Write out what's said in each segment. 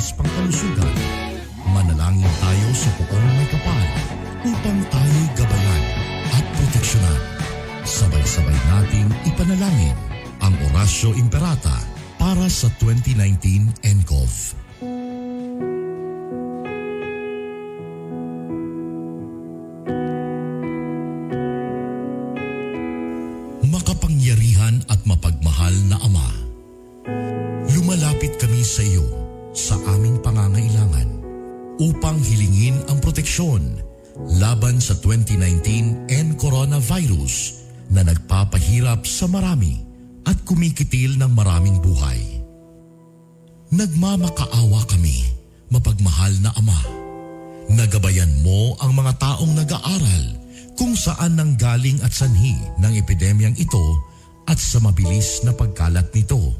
krisis pangkalusugan, manalangin tayo sa Poong Maykapal upang tayo'y gabayan at proteksyonan. Sabay-sabay nating ipanalangin ang Oratio Imperata para sa 2019 nCoV. Makapangyarihan at mapagmahal na Ama, lumalapit kami sa iyo sa aming pangangailangan upang hilingin ang proteksyon laban sa 2019 N coronavirus na nagpapahirap sa marami at kumikitil ng maraming buhay. Nagmamakaawa kami, mapagmahal na Ama. Nagabayan mo ang mga taong nag-aaral kung saan nanggaling at sanhi ng epidemyang ito at sa mabilis na pagkalat nito.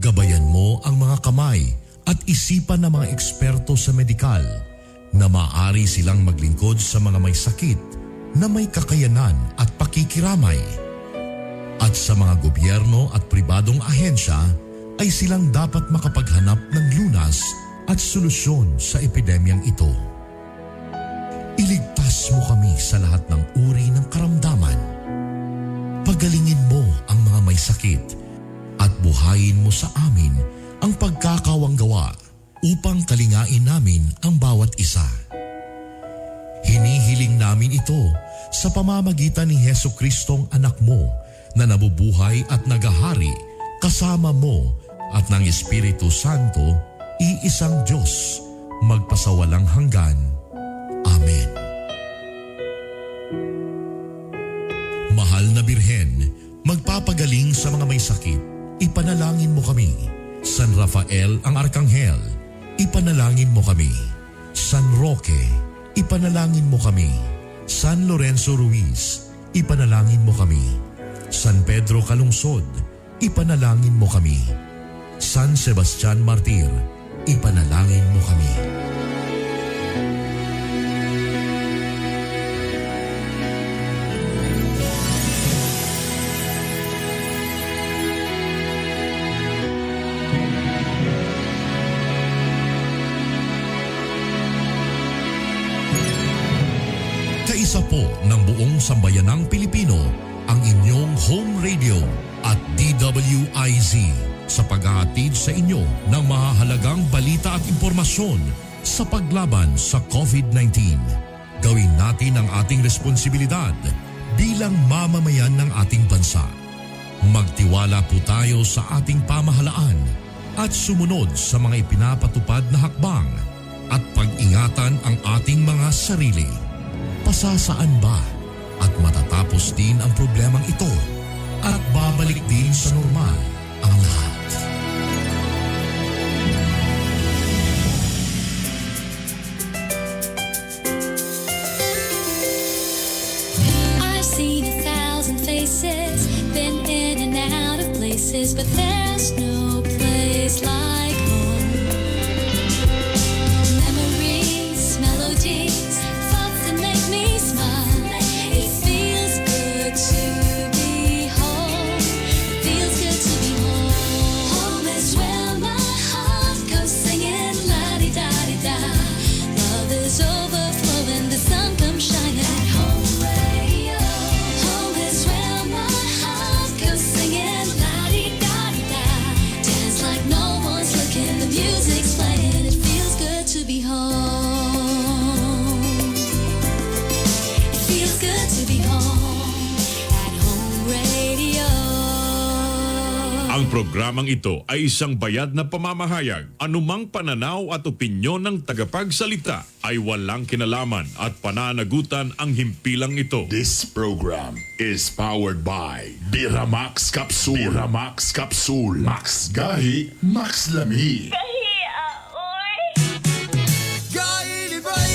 Gabayan mo ang mga kamay at isipan ng mga eksperto sa medikal na maaari silang maglingkod sa mga may sakit na may kakayanan at pakikiramay. At sa mga gobyerno at pribadong ahensya ay silang dapat makapaghanap ng lunas at solusyon sa epidemyang ito. Iligtas mo kami sa lahat ng uri ng karamdaman. Pagalingin mo ang mga may sakit at buhayin mo sa amin ang pagkakawanggawa upang kalingain namin ang bawat isa. Hinihiling namin ito sa pamamagitan ni Hesukristo'ng anak mo na nabubuhay at nagahari kasama mo at ng Espiritu Santo, iisang Diyos, magpasawalang hanggan. Amen. Mahal na Birhen, magpapagaling sa mga may sakit, ipanalangin mo kami. San Rafael ang Arkanghel, ipanalangin mo kami. San Roque, ipanalangin mo kami. San Lorenzo Ruiz, ipanalangin mo kami. San Pedro Calungsod, ipanalangin mo kami. San Sebastian Martir, ipanalangin mo kami. Kaisa po ng buong sambayanang Pilipino ang inyong home radio at DWIZ sa paghahatid sa inyo ng mahahalagang balita at impormasyon sa paglaban sa COVID-19. Gawin natin ang ating responsibilidad bilang mamamayan ng ating bansa. Magtiwala po tayo sa ating pamahalaan at sumunod sa mga ipinapatupad na hakbang at pag-ingatan ang ating mga sarili. Pasasaan ba at matatapos din ang problemang ito at babalik din sa normal ang lahat? I've seen 1,000 faces, been in and out of places, but there's no place like home. Memories, melodies, thoughts that make me smile. It feels good to be home. It feels good to be home. Home is where my heart goes singing la-di-da-di-da. Love is overflowing, the sun comes shining. Home radio. Home is where my heart goes singing la-di-da-di-da. Dance like no one's looking, the music's playing. It feels good to be home. It feels good to be home at Home Radio. Ang programang ito ay isang bayad na pamamahayag. Anumang pananaw at opinyon ng tagapagsalita ay walang kinalaman at pananagutan ang himpilang ito. This program is powered by Biramax Capsule. Biramax Capsule. Max Gahi, Max Lami. Gahi ni Bay,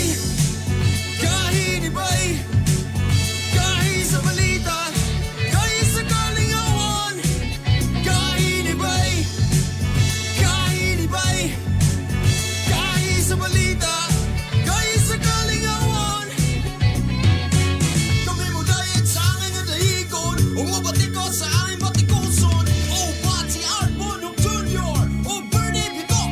Gahi ni Bay, Gahi sa balita, Gahi sa kalingawan. Gahi ni Bay, Gahi ni Bay, Gahi sa balita, Gahi sa kalingawan. Kami mo diet sa angin nga dahigon, Umubatikot sa aming batikuson. O Pati Art Bonok Jr. O Bernie Bito.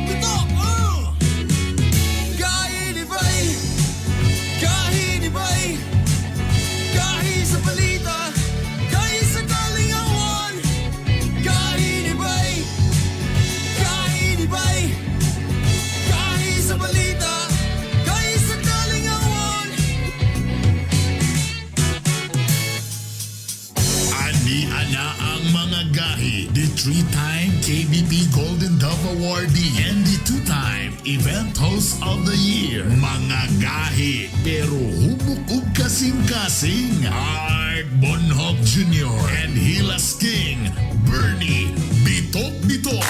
Three-time KBP Golden Dove Awardee and the two-time Event Host of the Year. Mga gahi, pero hubok ug kasing-kasing. Art Bonhoc Jr. and Hilas King, Bernie Bitok Bitok.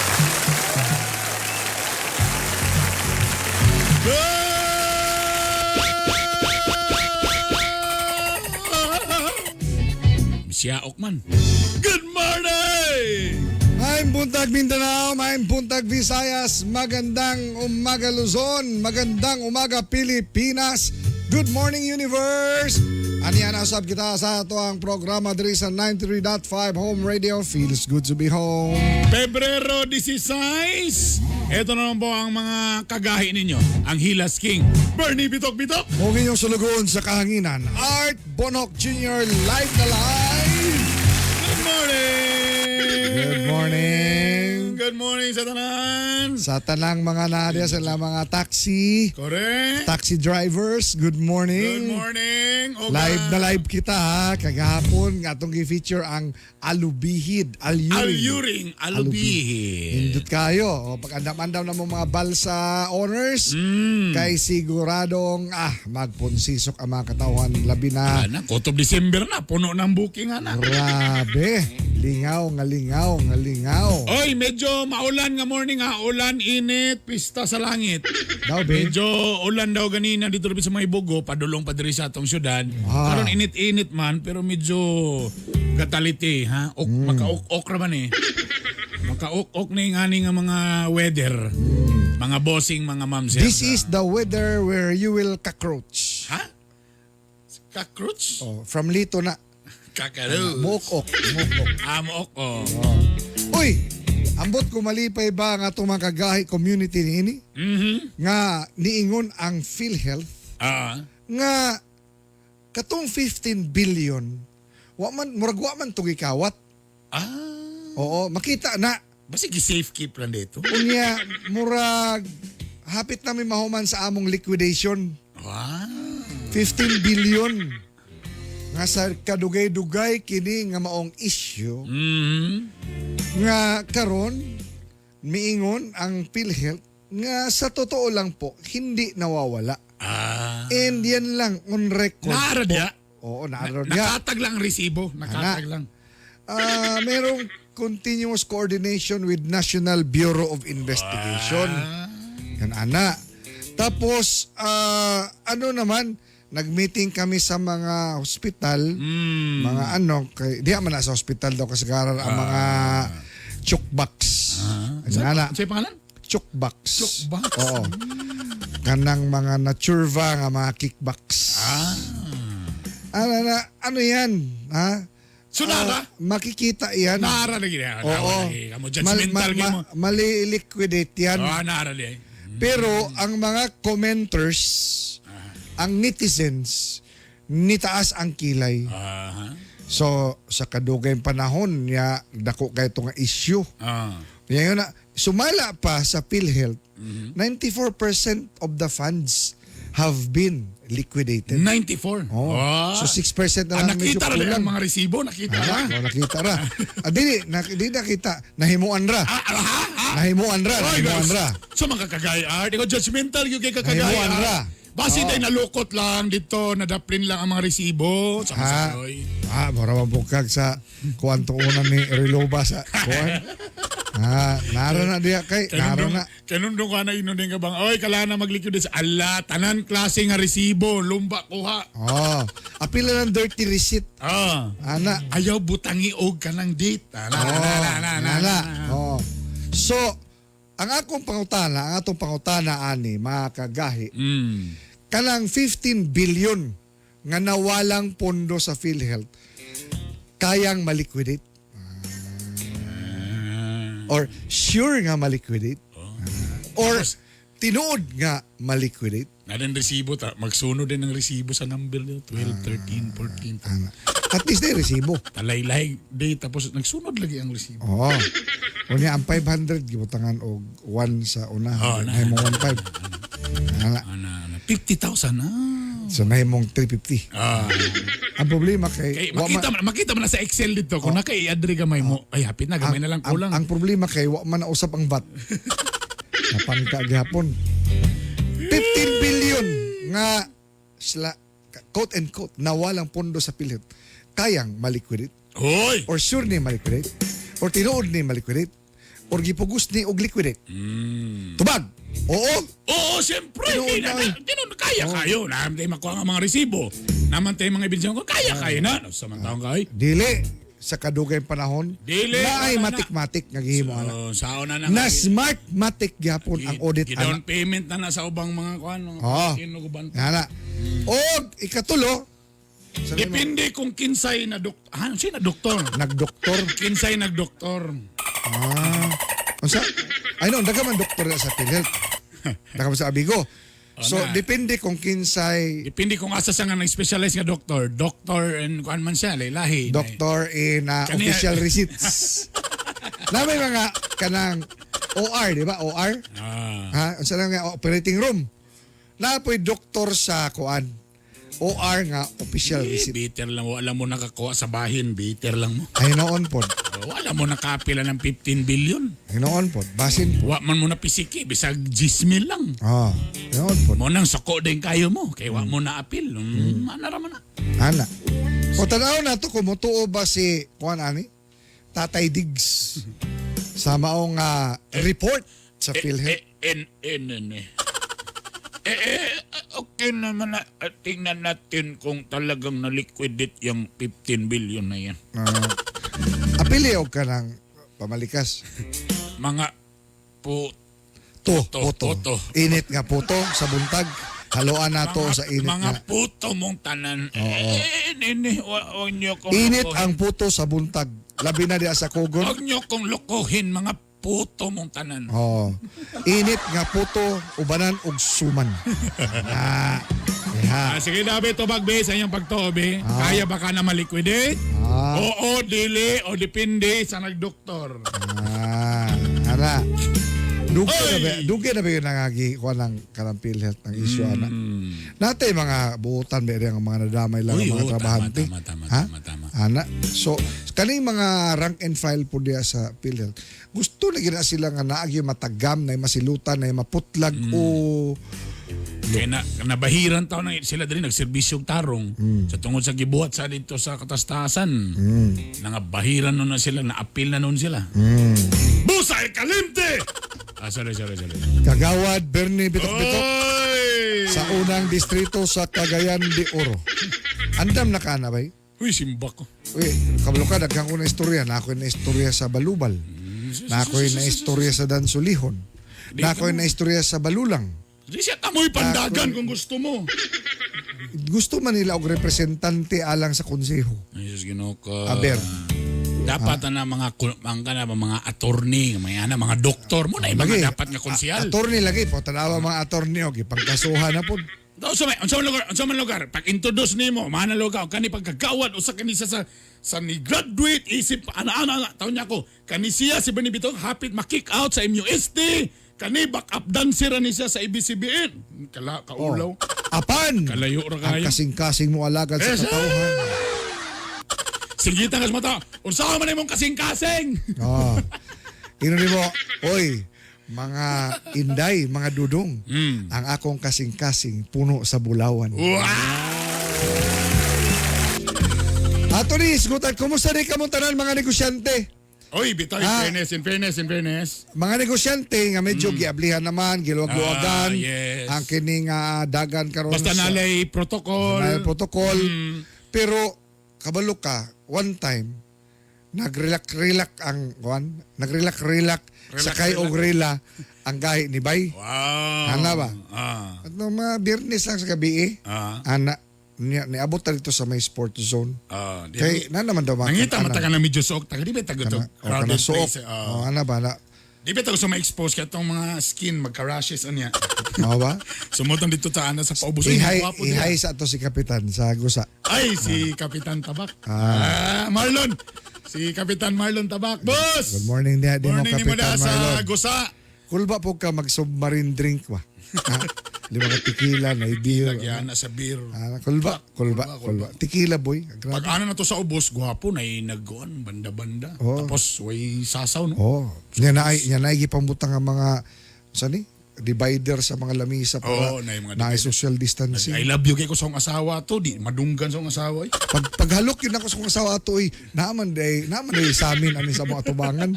Siya man. Good morning! Maayong buntag Mindanao, maayong buntag Visayas, magandang umaga Luzon, magandang umaga Pilipinas. Good morning, universe! Aniya na usab kita sa atoang programa diri sa 93.5 Home Radio. Feels good to be home. Pebrero 16. Ito na naman po ang mga kagahi ninyo. Ang Hilas King, Bernie Bitok Bitok. Mao inyong sulugoon sa kahanginan, Art Bonhoc Jr. live na live! Good morning! Good morning! Good morning sa tanan. Sa tanang mga nadia sa mga taxi, Correct. taxi drivers, good morning. Good morning. Oga. Live na live kita ha. Kagahapon nga atong gi-feature ang Alubihid, Aluring. Aluring. Alubihid. Hindot kayo. O, pag andam-andam na mo mga balsa owners, kay siguradong magpunsisok ang mga katawhan. Labi na. Ana, Kutob December na. Puno ng booking, ana. Grabe. Lingaw nga lingaw nga lingaw. Oy, medyo maulan nga morning ha. Ulan, init, pista sa langit. Daw, be. Medyo ulan daw ganina dito rin sa may Bogo, padulong pa diri sa atong syudad. Ah. Karon init-init man pero medyo gatality ha. Ok, Maka-ok-ok ra man eh. Maka-ok-ok na yung ani nga mga weather. Mga bossing, mga ma'am sir. This is the weather where you will cockroach. Ha? Cockroach? Oh, from Lito na. Kakaroon. Muok-ok. Muok-ok. Ah, muok, oh. Uy! Ambot ko malipay ba nga itong mga kagahi community niini? Nga niingon ang PhilHealth nga katong 15 billion wa man murag wa man to gikawat. Oo, makita na. Basta gi-safe keep lang dito. Unya murag hapit na mi mahuman sa among liquidation. Wow. 15 billion nga sa kadugay-dugay kini nga maong issue nga karon miingon ang PhilHealth nga sa totoo lang po hindi nawawala. And yan lang on record. Naara po. diya? Oo, naara diya. Nakatag lang ang resibo. Nakatag Ana. lang. Ah, merong continuous coordination with National Bureau of Investigation. Yan ana. Tapos ano naman, nag-meeting kami sa mga hospital, mga ano, kay, di man na sa hospital daw kasagaran ang mga chukbox. Ano ana? Sa pangalan? Chukbox. Chukbox? Oo. Kanang mga naturva nga mga kickbox. Ano, na, ano yan? Ha? So, nara? Ah, makikita yan. Naara lagi na. Oo. Kamo judgmental Mal, mo. Mali-liquidate yan. Oh, naara lagi. Pero ang mga commenters, ang netizens, nitaas ang kilay. So, sa kadugay panahon niya, dako kay ito nga issue. Yan yun na, sumala pa sa PhilHealth, 94% of the funds have been liquidated. 94? Oh. Ah. So 6% na Ah, lang medyo nakita ra kulang. ang mga resibo, nakita ra. Oh, nakita ra. Ah, dili, di nakita. Nahimuan ra. Ah, ah, ha? Ha? Nahimuan ra, Oy, nahimuan guys. ra. So mga kagay art, ikaw judgmental yung kay kakagay Nahimuan art. ra. Basi Oo. tayo nalukot lang dito, nadaplin lang ang mga resibo. Sa Ha? masasoy. Ah, mura mabukag sa kuan tuunan ni Riloba sa kuan. Ah, nara na diya kay, nara na. Kanundong ka na inunding ka bang, oy, kala na mag-liquidate. Ala, tanan klase nga resibo, lumba kuha. Oh, apila ng dirty receipt. Ah. Ana. Ayaw butangi og kanang date. Ana, Oh, ana, ana, ana, ana, ana. Oh. So, ang akong pangutana, ang atong pangutana ani mga kagahi. Kanang 15 billion nga nawalang pondo sa PhilHealth kayang maliquidate? Or sure nga maliquidate? Or tinuod nga maliquidate? Na din resibo ta, magsunod din ang resibo sa number niyo, 12, 13, 14. Ana. At least may resibo. Talaylay date tapos nagsunod lagi ang resibo. Oo. Unya ang 500 gibutangan og 1 sa una. Oh, na. Ay mo 15. Ana. Ana, ana, 50,000 ah. So nahimong 350. Ah. Ang problema kay, Kay, wa makita mo na sa Excel dito kung naka-i-adri gamay mo. Ay, hapit na gamay na lang kulang. Ang problema kay wa man nausap ang VAT. Napangka gihapon. 15 billion nga sila quote and quote nawalang pondo sa PhilHealth. Kayang maliquidate Hoy. or sure ni maliquidate or tinuod ni maliquidate or gipugos ni og liquidate. Tubag. Oo. Oo, siyempre. Tinuod Di na, na, eh. tinuod, kaya kayo. Naman tayo makuha ang mga resibo. Naman tayo mga ebidensya ko. Kaya kayo na. Sa man taong kayo. Dili sa kadugay panahon Dili, na ay wala na. matik-matik nga gihimo ana. So, saon na na. Na smart-matic gyapon ang audit ana. Down payment na na sa ubang mga kuan. Mga Oo. kinuguban. Ana. Og ikatulo sa Depende kung kinsay na doktor. Ah, sino na doktor? nagdoktor. Kinsay nagdoktor. Ah. Unsa? Ay no, daga man doktor na sa PhilHealth. Daga man sa Abigo. So na. depende kung kinsay Depende kung asa siya nga nag-specialize nga doktor. Doktor and kuan man siya, lahi. doktor in official receipts. Na may mga kanang OR, di ba? OR? Ah. Ha? Unsa lang nga operating room. Na po'y doktor sa kuan. OR nga official Eh, receipt. bitter lang. Wala mo nakakuha sa bahin. Bitter lang mo. Ay noon pod. Wala mo nakapila ng 15 billion. Ay noon pod. Basin po. Wa man mo na pisiki. Bisag 10 mil lang. Ah, noon pod. Mo nang sako din kayo mo. Kay wa mo na apil. Ana ra man na. Ana. O tanaw na to kung mutuo ba si kuan ani? Tatay Diggs sa maong report sa PhilHealth. Eh, en, en, en, eh. Eh, eh, okay naman na. Tingnan natin kung talagang na-liquidate yung 15 billion na yan. Apili og kanang pamalikas. Mga po To, Puto, puto. puto. Init nga puto sa buntag. Haluan na to mga, sa init mga nga. puto mong tanan. Eh, eh, eh, eh, wa niyo kong Init lokohin. ang puto sa buntag. Labi na diya sa kugon. Huwag niyo kong lokohin, mga puto mong tanan. Oh. Init nga puto ubanan og suman. Ah. Yeah. Ah, sige, David, tubag be sa inyong pagtuob eh. Kaya ba ka na maliquidate? Ah. Oo, dili, o depende sa nagdoktor. Ah, ana. Dugay na ba, Oy! dugay na ba yun nangagi kuha ng kanang PhilHealth ng issue ana. Natay mga buutan ba ang mga nadamay lang Uy, ang mga oo, trabahante. tama, tama, Ha? tama, tama. Ana. So kaning mga rank and file po diya sa PhilHealth. Gusto na gina sila nga naagi matagam na masilutan na maputlag o Kaya na, nabahiran taon nang sila dali nagserbisyong tarong sa tungod sa gibuhat sa dito sa katastasan. Nangabahiran nun na sila, naapil na nun sila. Busay kalimte! Ah, sorry, sorry, sorry. Kagawad Bernie Bitok-Bitok Oy! sa unang distrito sa Cagayan de Oro. Andam na ka na bay? Uy, simba ko. Uy, kabalo ka, daghan ko na istorya. Na ako'y na istorya sa Balubal. Na ako'y na istorya sa Dansulihon. Na ako'y na istorya sa Balulang. Di siya tamoy pandagan kung gusto mo. Gusto man nila og representante alang sa konseho. Ay, Jesus, Ginoo ko. Aber, Dapat na mga ang kana ba, mga attorney, mga ana, mga doktor mo na yung mga dapat nga konsehal. Attorney lagi po, tanawa mga attorney og ipangkasuhan na po. Daw sa may, unsa man lugar, unsa man lugar, pag introduce nimo, mahal ka kani pagkagawad usa kani siya sa ni graduate isip ana ana, ana taon niya ko. Kani siya si Bernie Bitong hapit ma-kick out sa MUST. Kani back up dancer ni siya sa ABCBN. Kala kaulaw. Apan! Kalayo ra Ang kayo. kasing-kasing mo alagad sa Eh, sir! katawhan. Sige ta kas mata. Unsa man imong kasing-kasing? Oh. Ino mo, oy, mga inday, mga dudong, ang akong kasing-kasing puno sa bulawan. Wow! Ato ni, isgutan, kumusta ni kamong tanan mga negosyante? Oy, bitaw in fairness, in fairness, in fairness. Mga negosyante nga medyo giablihan naman, giluwag-luwagan, Ah, yes. ang kining dagan karon Basta sa- nalay protocol. nalay protocol. Pero kabalo ka, one time nagrelak-relak ang kuan, nagrelak-relak sa kay og rela ang gahi ni Bay. Wow. Ana ba? Ah. At nung mga Biyernes lang sa gabi eh, Ah. ana niya niabot ta dito sa may sport zone. Ah, di- Kay na naman daw mga Nangita ana. man ta ka na medyo suok ta di ba tago to Kana- o, crowded kana suok. place. Ah. O, ana ba na? Di ba tago sa ma-expose kay atong mga skin magka-rashes anya. Mao ba? Sumutong dito ta ana sa paubos. Uy, Ihay, gwapo dira. ihay sa ato si Kapitan sa Gusa. Ay si Kapitan Tabak. Ah, Marlon. Si Kapitan Marlon Tabak. Boss. Good morning niya, di mo Morning ni mo Kapitan da sa Marlon. Gusa. Kulba po ka mag-submarine drink ba? Ha? Lima ka tequila na beer. Lagyan na sa beer. Ah, kulba, kulba, kulba. Tequila, boy. Grabe. Pag ana na to sa ubos, gwapo na nagkuan banda-banda. Oo. Tapos way sasaw, no? Oh, nya na ay gipambutang ang mga sani divider sa mga lamisa para Oo, na yung mga naay divider. social distancing. I love you kay ko sa akong asawa to, di madunggan sa akong asawa, eh. Paghalok yun ako sa kong asawa ato eh, naaman day sa amin ani sa mga atubangan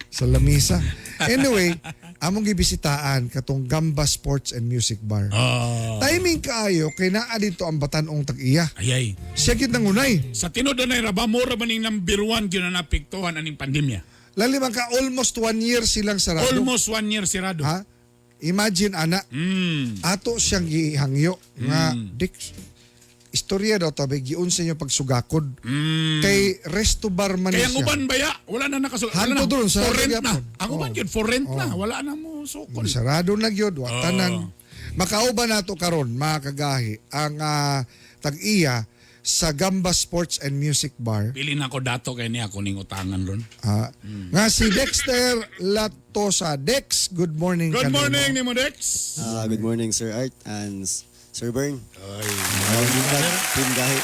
sa lamisa. Anyway, among gibisitaan katong Gamba Sports and Music Bar. Ah. Timing kaayo kay naa dito ang batan-ong tag-iya. Ayay. Siya gyud nangunay. Sa tinud na ra ba mura ba ning number one gyud na napiktuhan aning pandemya? Lali man ka almost one year silang sarado. Almost one year sirado. Ha? Imagine ana, ato siyang gihangyo nga Dix. Istorya daw tabi giunsa niyo pagsugakod. Kay resto bar man Kaya ang siya. uban ba ya? Wala na nakasug. Wala Hanto na. doon, For sarado rent na. gyapon. Ang uban Oo. gyud for rent na. Wala na mo sukol. Sarado na gyud, wa tanan. Makauban nato karon mga kagahi ang tag-iya sa Gamba Sports and Music Bar. Pili na ako dato kay niya ako ning utangan ron. Ah, nga si Dexter Latosa. Dex, good morning Good kanimo. morning nimo, Dex. Ah, good morning, Sir Art and Sir Bern. Ay. Team Gahi.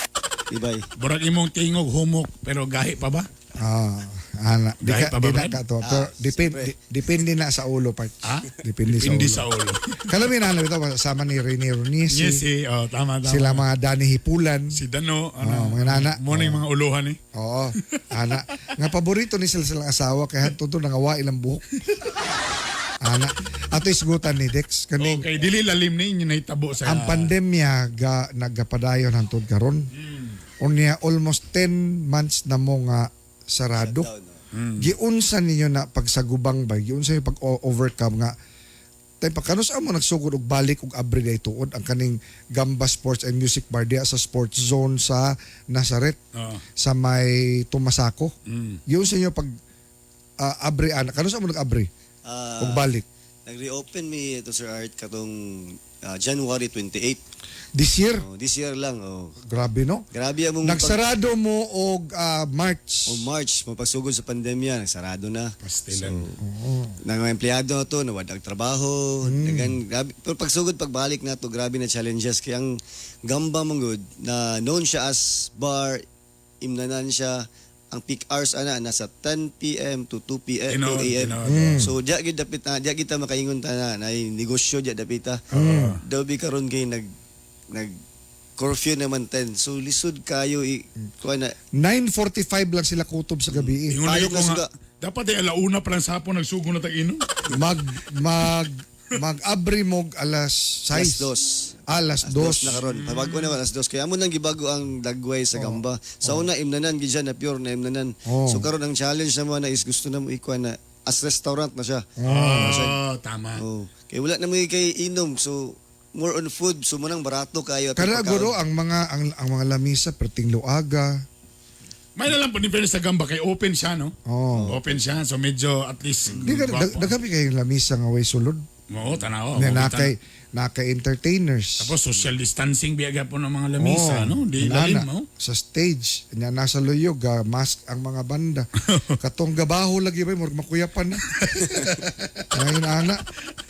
Ibay. Burag imong tingog humok pero gahi pa ba? Ah, ana. Di Dahil ka, pa ba, di na Brad? ka to. Pero Ah, depende, depende na sa ulo part. Ha? Depende, Depende sa sa ulo. ulo. Kalaminan alam ito, sama ni Rene Runisi, Yes, eh. Oh, tama, tama. sila mga Danny Hipulan. Si Dano, ano. Oh, mga nana. Mo na yung mga uluhan eh. Oo, ana. Nga paborito ni sila silang asawa kaya hantod to nangawa ilang buhok. Ana. Ato isgutan ni Dex kaning Okay, dili lalim ni inyo nahitabo sa ang pandemya ga nagapadayon hantod karon. Unya almost 10 months na mo nga sarado. Shutdown, no? Giunsa ninyo na pagsagubang ba? Giunsa yung pag-overcome nga tay pagkanos amo nagsugod og balik og abri day tuod ang kaning Gamba Sports and Music Bar diya sa sports zone sa Nazaret Oo. sa may Tumasako. Giunsa ninyo pag abri ana kanus amo nag-abri Ah, og balik Nag-reopen mi ito, Sir Art, katong January 28. this year. Oh, this year lang. Oh. Grabe, no? Grabe among Nagsarado mo og March. O March, mapagsugod sa pandemya, nagsarado na. Pastilan. So, na mga empleyado na to, nawadag trabaho, dagan, grabe. Pero pagsugod, pagbalik na to, grabe na challenges. Kaya ang Gamba mong good, na known siya as bar, imnanan siya, ang peak hours ana nasa 10 PM to 2 PM, Tinuod, 2 AM. tinuod. So diya gyud dapit na, diya kita makaingon ta na, nay negosyo diya dapita. Daw bi karon kay nag nag curfew naman 10. So lisod kayo i kuan na 9:45 lang sila kutob sa gabi. eh. Ingon na Tayo ko nga, na suga. dapat ay alauna pa lang sa hapon nagsugo na tag inom. Mag mag mag-abri mog alas 6. Alas dos. Alas Alas dos 2. na karon. Pabago na alas dos. Kaya amo nang gibago ang dagway sa Gamba. Sa una imnanan gid siya na pure na imnanan. Oh. So karon ang challenge na mo na is gusto na mo ikuan na as restaurant na siya. Oh, tama. Oh. Kay wala na mo kay inom. So more on food. So mo nang barato kayo. atong Kada pagkaon. guro ang mga ang mga lamisa perting luaga. May na lang po ni Ferris sa Gamba kay open siya, no? Oh. Open siya, so medyo at least Di ka gwapo. daghabi kay lamisa nga way sulod. Oo, tanaw. Na nakay nakay entertainers. Tapos social distancing biyaga po ng mga lamisa, Oh, no? Di wala lalim, na. no? Sa stage, nya nasa luyog, mask ang mga banda. Katong gabaho lagi ba, murag makuyapan na. Ayun, ana.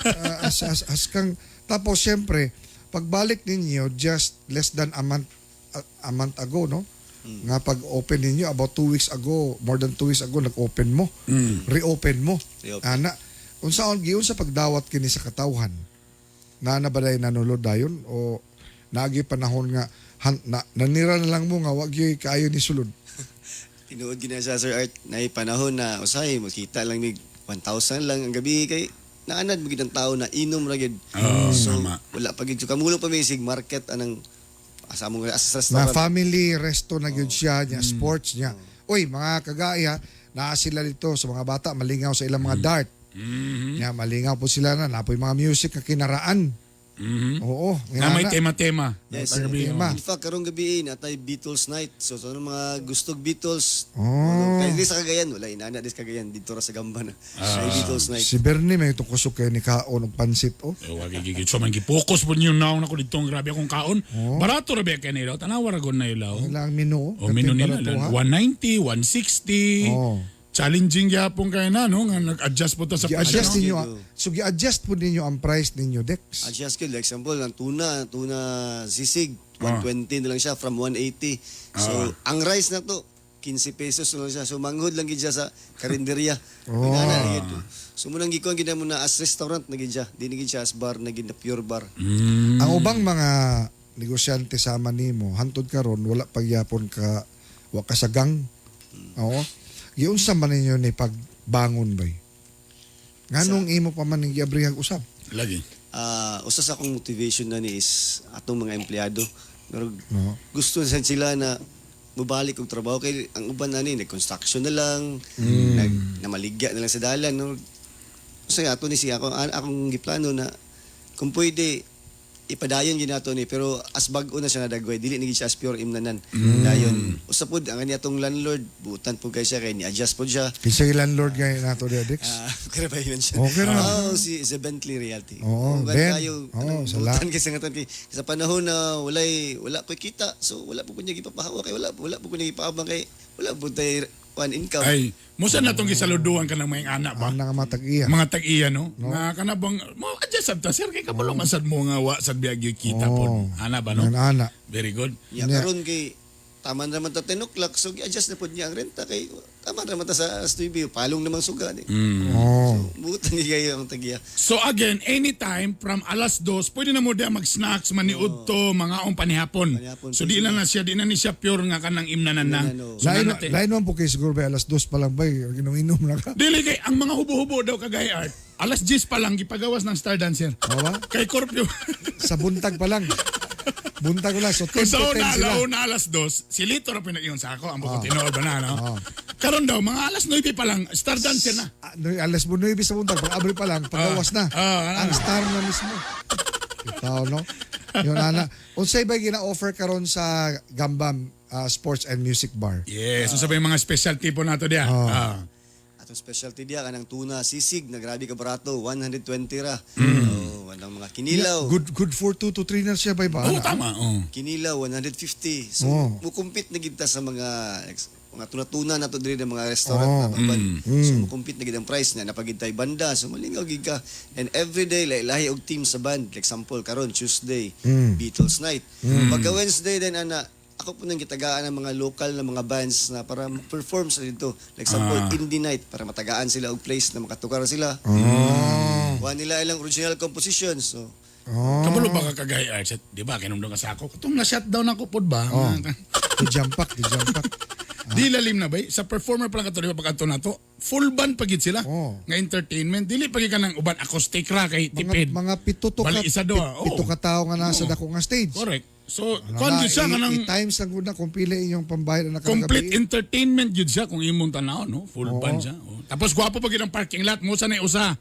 Ah, as kang, tapos siyempre, pagbalik ninyo, just less than a month ago, no? Nga pag-open ninyo, about 2 weeks ago, more than 2 weeks ago, nag-open mo. Reopen mo. Reopen. Ana, unsaon giun sa pagdawat kini sa katawhan? Na na ba nanulod dayon o naagi panahon nga na, nanira na lang mo nga wag gyud kaayo ni sulod? Tinuod gid na siya, Sir Art, na panahon na usahay makita lang mig 1,000 lang ang gabi kay naanad mo gid ang tao na inom ra gid. Oo, So tama. wala pa gid kamulo pa may sig market anang asa mo as Na restaurant. family resto na gyud siya niya, sports niya. Uy, mga kagaya, naa sila dito sa mga bata malingaw sa ilang mga dart. Nya malingaw po sila na napoy mga music nga kinaraan. Oo, Na may nga na. tema-tema. Yes. Gabi, Tema. In fact, karong gabi natay Beatles night. So sa so, mga gustog Beatles, Oh. kay di sa Cagayan, wala inana di sa Cagayan dito ra sa Gamba na. May Beatles night. Si Bernie may itong kusog kay ni kaon og pansit oh. Eh, wag gigit. So man gipokus po niyo naong nako dito ang grabe akong kaon. Barato ra ba kay nila? Tanawa ra gud na ilaw. Wala ang menu. O menu nila Kating 190, 160. Oh. Challenging gyapon kay na no nga nag-adjust po ta sa Gi-adjust presyo, no? ninyo, so gi-adjust po ninyo ang price ninyo, Dex. Adjust ko, like example, ang tuna, tuna sisig, 120 na lang siya from 180. So, ang rice na to, 15 pesos na lang siya. So, manghod lang gid siya sa karinderya. Oh. Oh. So, munang gikuan gid na muna as restaurant na gid siya. Di na gid siya as bar na gid na pure bar. Ang ubang mga negosyante sama nimo, hantod karon wala pagyapon ka wa ka sa gang. Oo. Giunsa man ninyo ni pagbangon bay? Nganong imo pa man ning giabrihag usab? Lagi. Ah, usa sa akong motivation na ni is atong mga empleyado. Pero No. gusto sa sila na mubalik og trabaho kay ang uban na ni nag-construction na lang, nag namaligya na lang sa dalan no. Usa ato ni siya ako akong giplano na kung pwede ipadayon gid nato ni pero as bag-o na siya nadagway dili ni gid siya as pure imnanan. Dayon usa pud ang kanya atong landlord buutan pud kay siya kay ni adjust pud siya. Kinsa yung landlord ngay nato diha, Dex? Ah, okay ba yun siya? Okay ra. Oh, si si Bentley Realty. Oo, Kung Ben. Kayo, Oo, anong sala. butan kasi nga kay sa panahon na walay wala ko'y kita. So wala po ko niya gipapahawa kay wala wala po ko niya gipaabang kay wala po tay one income. Ay, musa na tong gisaluduhan ka ng mga anak ba? Ang nga matag-iya. Mga tag-iya no? Nga kana bang mo adjust sad ta sir kay kabalo man sad mo nga wa sad biyag kita Oo. pod. Ana ba no? Ang ana. Very good. Nya Nya. karon kay tama naman ta 10 o'clock so gi-adjust na pod niya ang renta kay tama naman ta sa alas 9 palong naman suga ni. Oh. Butan ni kayo ang tagiya. So again, anytime from alas 2, pwede na mo diya mag-snacks, maniud to, mga ong panihapon. Panihapon, So di pwede na na siya, di na ni siya pure nga kanang imnanan na. Imnanan, oo. So, Lain, na natin. lain man po kay siguro ba alas 2 pa lang ba inom-inom na ka. Dili kay ang mga hubo-hubo daw kagay art. Alas 10 pa lang gipagawas ng Star Dancer. Oo ba? Kay curfew. Sa buntag pa lang. Buntag ko lang. So 10 Kung sa to 10 una, sila. alauna alas 2, si Lito ra pinag-iyon sa ako, ang bukod tinuod ba na, no? Ah. Karon daw, mga alas 9 pa lang, Star Dancer na. Ah, no, alas 9 sa buntag, pag abri pa lang, pagawas na. Ah, Ang star na mismo. Ikaw, no? Yun, ana. Unsay ba gina-offer karon sa Gambam Sports and Music Bar? Yes, so sabi mga specialty po nato diya. Ah. Ah. Atong specialty diya kanang tuna sisig na grabe ka barato 120 ra. Oh, anang mga kinilaw. Good good for 2 to 3 na siya ba ba? Oo, tama. Oh. Kinilaw 150. So Oh. mukumpit na gid ta sa mga mga tuna-tuna nato diri ng mga restaurant Oh. na uban. So mukumpit na gid ang price na napagid tay banda. So malingaw gid ka. And every day lahi lahi og team sa band. Like example karon Tuesday, Beatles night. Pagka Wednesday then ana ako po nang gitagaan ng mga local na mga bands na para perform sa dito. Like example, indie night para matagaan sila og place na makatukar sila. Oh. Kuha nila ilang original compositions. So Oh. Kabalo ba ka kagay art? Di ba, kinumdong ka sa ako. Katong na-shutdown ako pod ba? Oh. Di jampak, di jampak. Di lalim na ba? Eh? Sa performer pa lang kato, di ba pagkanto na to, full band pagid sila. Oh. Nga entertainment. Dili pagid ka ng uban acoustic ra kay Mga, tipid. mga pito to ka, Bali, isa do, ah. Oo. pito ka tao nga nasa Oo. dako nga stage. Correct. So, Ano kuan na, gyud siya kanang i-times lang gud na kung pili inyong pambayad na complete nakagabi. entertainment gyud siya kung imong tanaw, no? Full Oo. band siya. Oh. Tapos gwapo pag ang parking lot mo sa na usa.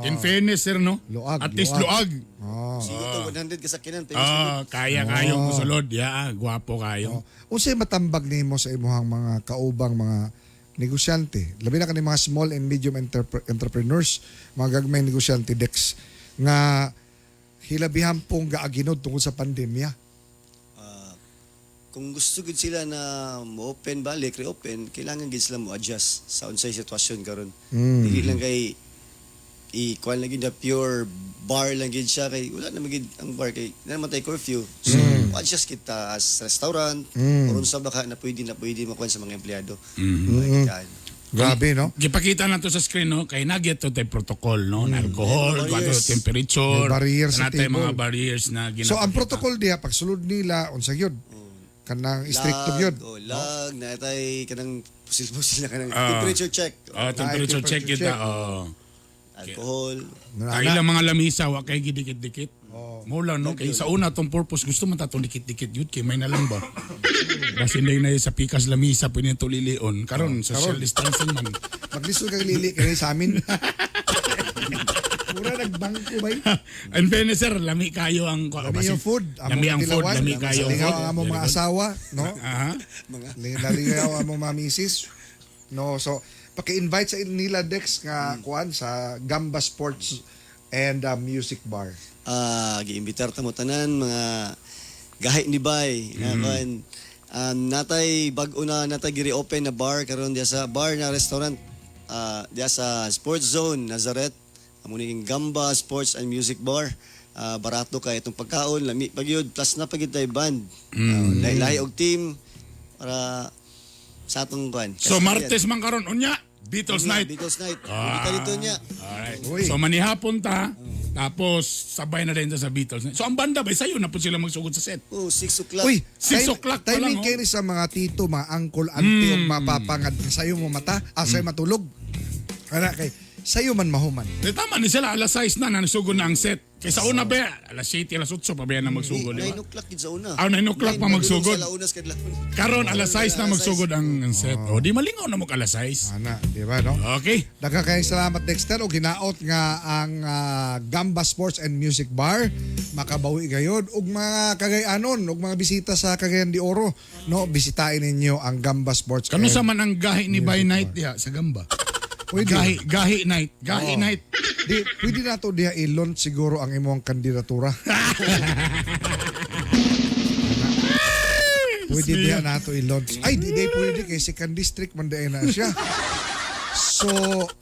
In fairness sir, no? Luag, At least luag. Oh. siguro to 100 kasakyanan pero Ah, kaya kayo musulod. Ya, gwapo kayo. Unsay matambag nimo sa imuhang mga kaubang mga negosyante? Labi na kani mga small and medium entrepreneurs, mga gagmay negosyante Dex nga hilabihan pong gaaginod tungkol sa pandemya. Kung gusto gud sila na mo-open balik, reopen, kailangan gid sila mo-adjust sa unsay sitwasyon karon. Dili lang kay i-kuan lang gid na pure bar lang gid siya kay wala na gid ang bar kay na naman tay curfew. So adjust kita as restaurant or unsa baka na pwede makuan sa mga empleyado. Mm. Grabe, no? Gipakita na to sa screen no kay nagyet to tay protocol no, na alcohol, May mm. barriers. temperature, May barrier sa natay table. mga barriers na So ang ginapakita. protocol diha pagsulod nila unsa gyud? Kanang stricto gyud. Oh, lag na tay kanang pusil-pusil na kanang Ah. temperature check, Ah, temperature Ah, check temperature kita. check. Oh. alcohol. Ano, Ang ilang mga lamisa wa kay gidikit-dikit. Mo lang no kay sa una tong purpose gusto man tatong dikit-dikit yun kay may nalang ba. Kasi hindi na sa pikas lamisa pwede to lilion karon social distancing man. Maglisod kag lili kay sa amin. Mura nagbangko bay. In fairness sir, lami kayo ang Lami yung food, Lami ang food, tilawan, lami kayo ang Lingaw food. ang among Very mga good. asawa, no? Aha. Lingaw ang among mga misis. No, so paki-invite sa nila Dex nga kuan sa Gamba Sports and Music Bar. Ah, giimbitar ta mo tanan mga gahi ni bay na kuan. Natay bag-o na natay giri-open na bar karon diya sa bar na restaurant diya sa Sports Zone Nazareth. Amo ni Gamba Sports and Music Bar. Barato kay itong pagkaon, lami pag yun, plus na pag tay band. Lahi og team para sa atong kuan. So Martes man karon unya, Beatles Unya, night. Beatles night. Ah. dito niya. Alright. Uy. So manihapon ta, tapos sabay na rin ta sa Beatles night. So ang banda ba sayo na po sila magsugod sa set. Oh, 6 o'clock. Uy, 6 o'clock pa lang, timing oh. kayo ni sa mga tito, mga uncle, auntie, ug mga papa nga sayo mo mata, sayo matulog. Kana kay sayo man mahuman. Di tama ni sila alas 6 na nasugod na ang set. Kaysa una ba alas 7, alas 8 pa ba na magsugod, di 9 ba? o'clock gid sa una. Ah, 9 o'clock pa magsugod. Sa launas kadlawon. Karon alas 6 na magsugod ang set. O di malingaw na mo alas 6. Ana, di ba no? Okay. Daghang kayong salamat Dexter og hinaot nga ang Gamba Sports and Music Bar makabawi gayod og mga Cagayanon og mga bisita sa Cagayan de Oro no, bisitahin ninyo ang Gamba Sports Kano and sa man ang gahi ni by night diha sa Gamba? Pwede. Gahi, gahi night, gahi Oo. night. Di, pwede na to diha i-launch siguro ang imong kandidatura. Pwede diha na to i-launch. Ay, di pwede kay second district man diay na siya. So,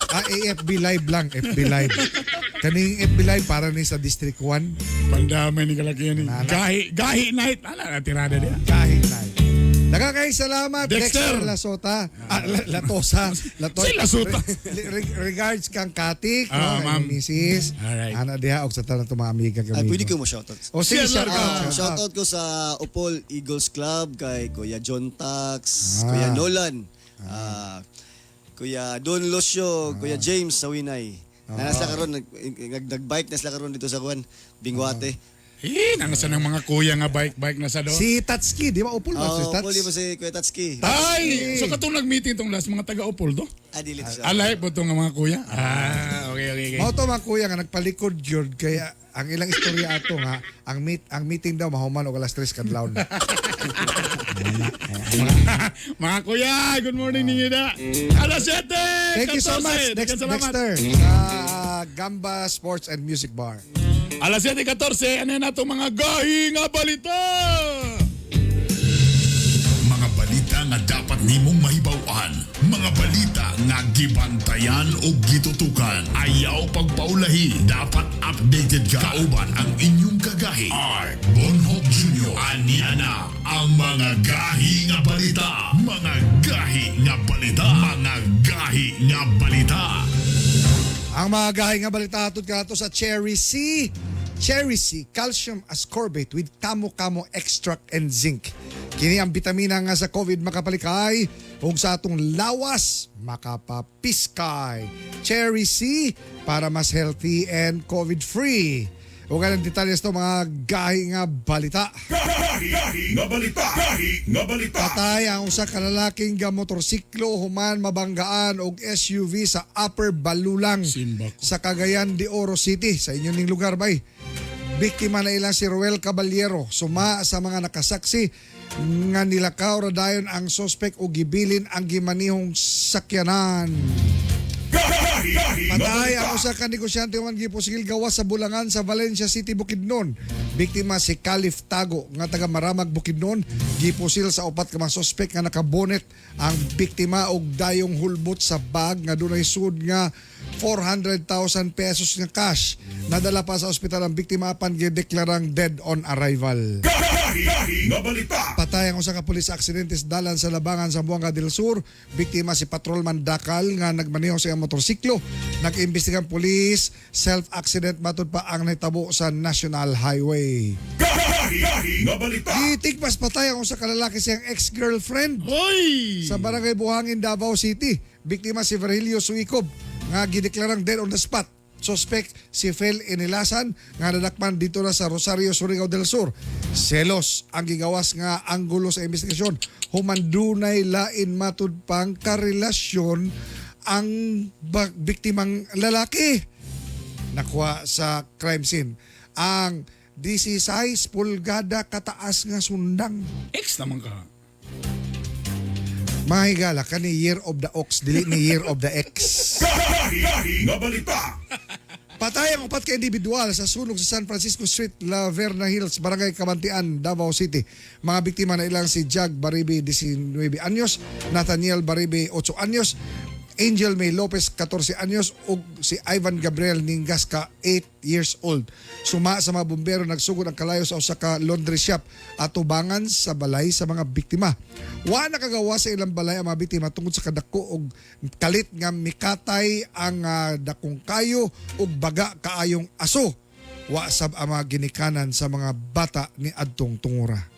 AFB Live lang, FB Live. Kaning FB Live para ni sa District 1, Pandamay ni kalakihan ni. Nana. Gahi, gahi night. Ala na tirada diha. kahit na. Daghang kayong salamat, Dexter. Dexter, Lasota. Latosa. Latosa. Si Lasota. Regards kang Katik, Ah, no, ma'am. kay Mrs. Alright. Ana diha og sa tanan to mga amiga Ay, kami. pwede ko mo shoutout. O sige, Siya, shout Larga. out. Ah, Shout out. shoutout ko sa Opol Eagles Club kay Kuya John Tax, Ah. Kuya Nolan, Kuya Don Lucio, Kuya James sa Winay. Na sila karon nag-bike na sila karon dito sa kuan, Bingwate. Eh, nangasa ng mga kuya nga bike-bike na sa do. Si Tatsuki, di ba? Upol ba si Oh, Tats? Opol ba si Kuya Tatsuki? Tay! So katong nag-meeting tong last mga taga-Upol do? Ah, dili to siya. Alay po tong mga kuya. Ah, okay. Mao to mga kuya nga nagpalikod gyud kaya ang ilang istorya ato nga ang meeting daw mahuman og alas 3 kadlawon. Mga kuya, good morning ninyo da. Alas 7! Thank you so much 14. Salamat. Dexter sa Gamba Sports and Music Bar. Alas 7:14, ano na itong mga gahi nga balita? Mga balita nga dapat nimong mahibaw-an, mga balita nga gibantayan o gitutukan. Ayaw pagpaulahi, dapat updated ka. Kauban ang inyong kagahi. R. Bonhoc Jr. Ania na ang mga gahi nga balita. Mga gahi nga balita. Mga gahi nga balita. Ang mga gahi nga balita hatod kanato sa Cherry C. Cherry C, calcium ascorbate with kamo-kamo extract and zinc. Kini ang bitamina nga sa COVID makapalikay ug sa atong lawas makapapiskay. Cherry C para mas healthy and COVID-free. Ug anong detalye sa mga gahi nga balita. Patay ang usa ka lalaking gamotorsiklo human mabanggaan og SUV sa Upper Balulang Simba ko. sa Cagayan de Oro City sa inyong ning lugar bay. Biktima na ilang si Ruel Caballero suma sa mga nakasaksi nga nilakaw ra dayon ang sospek og gibilin ang gimanihong sakyanan. Patay ang usa ka negosyante man gipusigil gawas sa Bulangan sa Valencia City, Bukidnon. Biktima si Calif Tago nga taga Maramag, Bukidnon, gipusil sa upat ka mga sospek nga nakabonet ang biktima og dayong hulbot sa bag nga dunay sud nga 400,000 pesos nga cash. Nadala pa sa ospital ang biktima apan gideklarang dead on arrival. Patay ang usa ka pulis sa aksidente sa dalan sa Labangan sa Buanga del Sur. Biktima si patrolman Dakal nga nagmaneho sa iyang motorsiklo. Nag-imbestiga ang pulis, self-accident matud pa ang nahitabo sa National Highway. Gitigpas patay ang usa ka lalaki sa iyang ex-girlfriend Hoy! sa Barangay Buhangin, Davao City. Biktima si Virgilio Suicob nga gideklarang dead on the spot. Suspect si Phil Inilasan nga nadakpan dito na sa Rosario, Surigao del Sur. Selos ang gigawas nga anggulo sa investigasyon. Human dunay lain matud pang karelasyon ang biktimang lalaki nakuha sa crime scene. Ang 16 pulgada kataas nga sundang. Ex naman ka. Mga higala, kani Year of the Ox, dili ni Year of the X. Patay ang upat ka individual sa sunog sa San Francisco Street, La Verna Hills, Barangay Cabantian, Davao City. Mga biktima na ilang si Jag Baribe, 19 anyos, Nathaniel Baribe, 8 anyos, Angel May Lopez, 14 anyos, ug si Ivan Gabriel Ningasca, 8 years old. Suma sa mga bumbero, nagsugod ang kalayo sa usa ka laundry shop at tubangan sa balay sa mga biktima. Wa nakagawa sa ilang balay ang mga biktima tungod sa kadako og kalit nga mikatay ang dakong kayo ug baga kaayong aso. Wa sab ang mga ginikanan sa mga bata ni adtong tungura.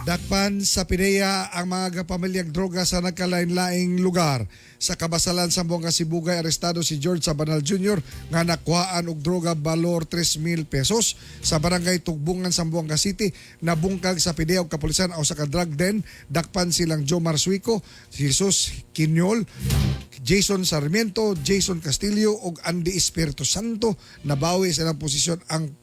Dakpan sa PIDEA ang mga pamilyang droga sa nagkalain-laing lugar. Sa Kabasalan sa Buanga Sibugay, arestado si George Sabanal Jr. nga nakuhaan og droga balor 3,000 pesos. Sa Barangay Tugbungan, Zamboanga City, nabungkag sa PIDEA og kapulisan o sa drug den. Dakpan silang Jomar Suico, Jesus Quiñol, Jason Sarmiento, Jason Castillo ug Andy Espiritu Santo. Nabawi sa ilang posisyon ang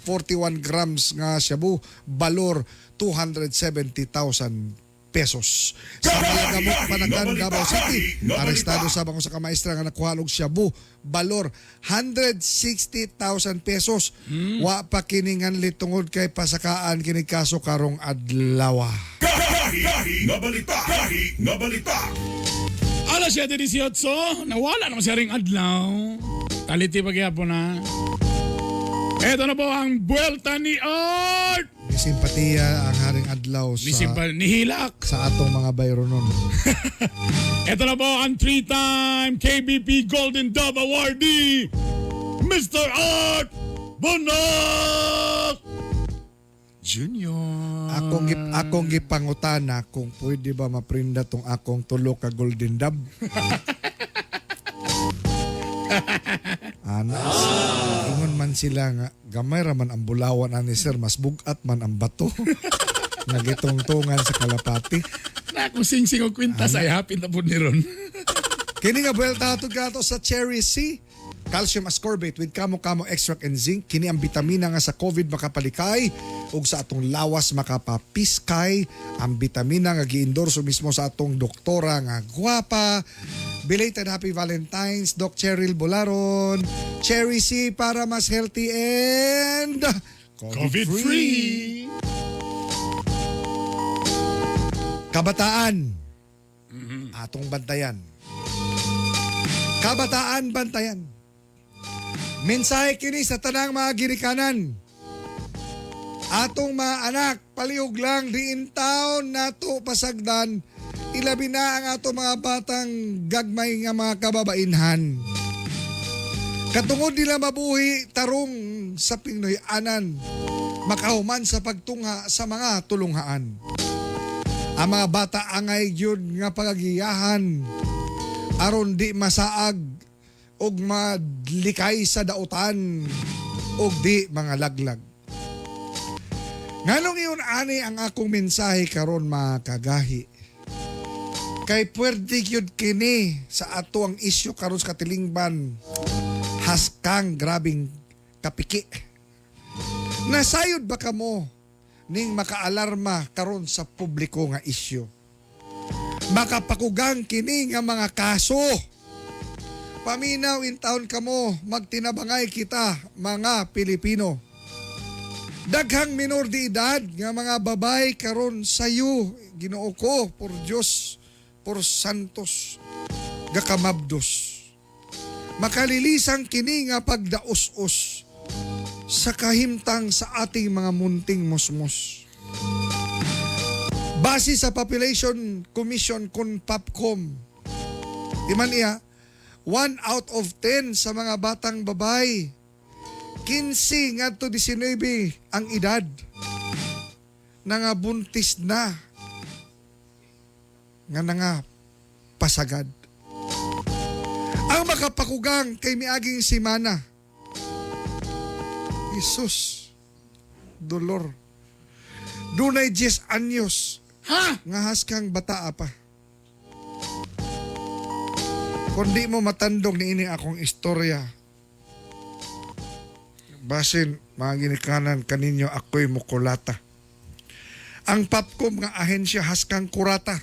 41 grams nga shabu balor 270,000 pesos. Sa Malagamot, Panagan, Davao City, arestado sa bangko sa kamaestra nga nakuha og shabu balor 160,000 pesos. Wa pa kiningan tungod kay pasakaan kini kaso karong adlaw. Alas 7:18, nawala naman siya ring adlaw. Taliti pagyapon na. Ito na po ang Buelta ni Art! May simpatiya ang haring adlaw Ni, sa Simpa, ni Hilak. sa atong mga bayronon. Ito na po ang three-time KBP Golden Dove Awardee, Mr. Art Bonoc Junior. Akong gipangutana kung pwede ba maprinda tong akong tulo ka golden dove. Ana, ingon man sila nga gamay ra man ang bulawan ani sir, mas bugat man ang bato. Nagitungtungan sa kalapati. Na kung sing-sing og kwintas ay hapin na po ni Ron. Kini nga buwelta hatod kato sa Cherry C. Calcium ascorbate with kamo-kamo extract and zinc. Kini ang bitamina nga sa COVID makapalikay ug sa atong lawas makapapiskay. Ang bitamina nga giendorso mismo sa atong doktora nga gwapa. Belated Happy Valentine's, Doc Cheryl Bolaron. Cherry C para mas healthy and COVID-free. Kabataan. Atong bantayan. Kabataan bantayan. Mensahe kini sa tanang mga ginikanan. Atong mga anak, palihog lang diin taon nato pasagdan. Ilabi na ang atong mga batang gagmay nga mga kababainhan. Katungod nila mabuhi tarong sa Pinoy-anan, makahuman sa pagtungha sa mga tulunghaan. Ang mga bata angay gyud nga pagagiyahan aron di masaag og madlikay sa dautan og di mga laglag. Nganong iyon ani ang akong mensahe karon mga kagahi? Kay pwerde gyud kini sa ato ang isyu karon sa katilingban haskang grabing kapiki. Nasayod ba kamo ning makaalarma karon sa publiko nga isyu? Makapakugang kini nga mga kaso. Paminaw in taon kamo, magtinabangay kita mga Pilipino. Daghang minor de edad nga mga babay karon sayo, Ginoo ko, por Dios, por Santos, gakamabdos. Makalilisang kini nga pagdaos-os sa kahimtang sa ating mga munting musmos. Base sa Population Commission kon POPCOM, di man iya, 1 out of 10 sa mga batang babay, 15 ngadto 19 ang edad, nangabuntis na, nga nanga pasagad. Ang makapakugang kay miaging simana, Jesus, dolor. Dunay 10 anyos Ha? nga haskang bataa pa. Kung di mo matandog ni ini akong istorya, basin mga ginikanan kaninyo ako'y mukulata. Ang Popcom nga ahensya haskang kurata.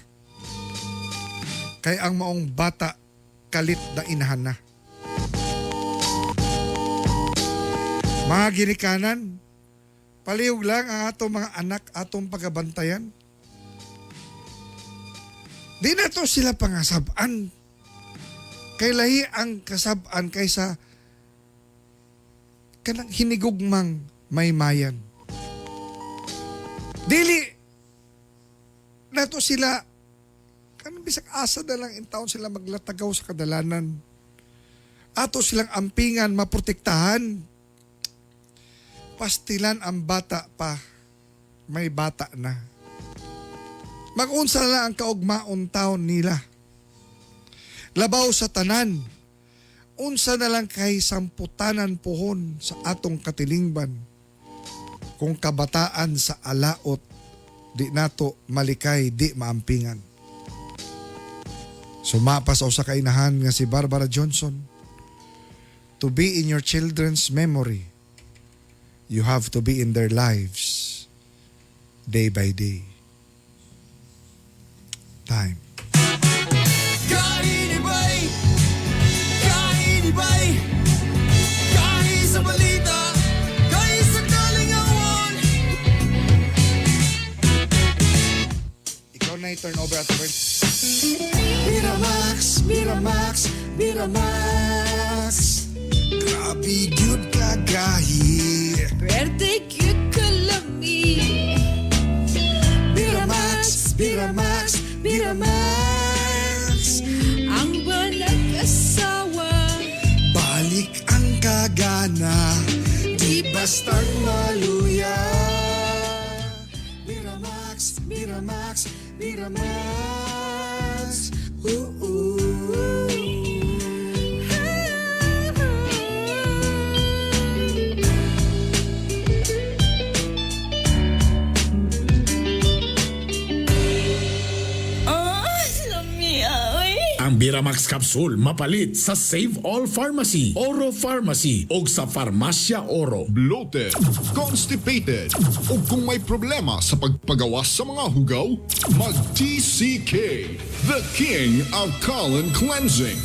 Kay ang maong bata kalit na inahan na. Mga ginikanan, palihog lang ang atong mga anak atong pagabantayan. Di na to sila pangasab-an. Kay lahi ang kasab-an kaysa kanang hinigugmang maymayan. Dili na to sila kanang bisag asa na lang in taon sila maglatagaw sa kadalanan. Ato silang ampingan, maprotektahan. Pastilan ang bata pa, may bata na. Magunsa na ang kaugmaon taon nila. Labaw sa tanan, unsa na lang kay samputanan pohon sa atong katilingban. Kung kabataan sa alaot, di nato malikay, di maampingan. Sumapa sa usa ka inahan nga si Barbara Johnson, to be in your children's memory, you have to be in their lives day by day. Time. Kainibay, kainibay, kahi sa balita, kahi sa kalingawan. Ikaw na i-turn over at Bert. Miramax, Miramax, Miramax. Grabe gyud kagahi. Pwerte gyud kalami. Miramax, Miramax, Miramax. Ang walang asawa. Balik ang kagana, di bastang maluya. Miramax, Miramax, Miramax. Ooh, ooh. Oh, lami oy. Ang Biramax Capsule mapalit sa Save All Pharmacy, Oro Pharmacy o sa Farmacia Oro. Bloated, constipated, o kung may problema sa pagpagawas sa mga hugaw, mag-TCK, the king of colon cleansing.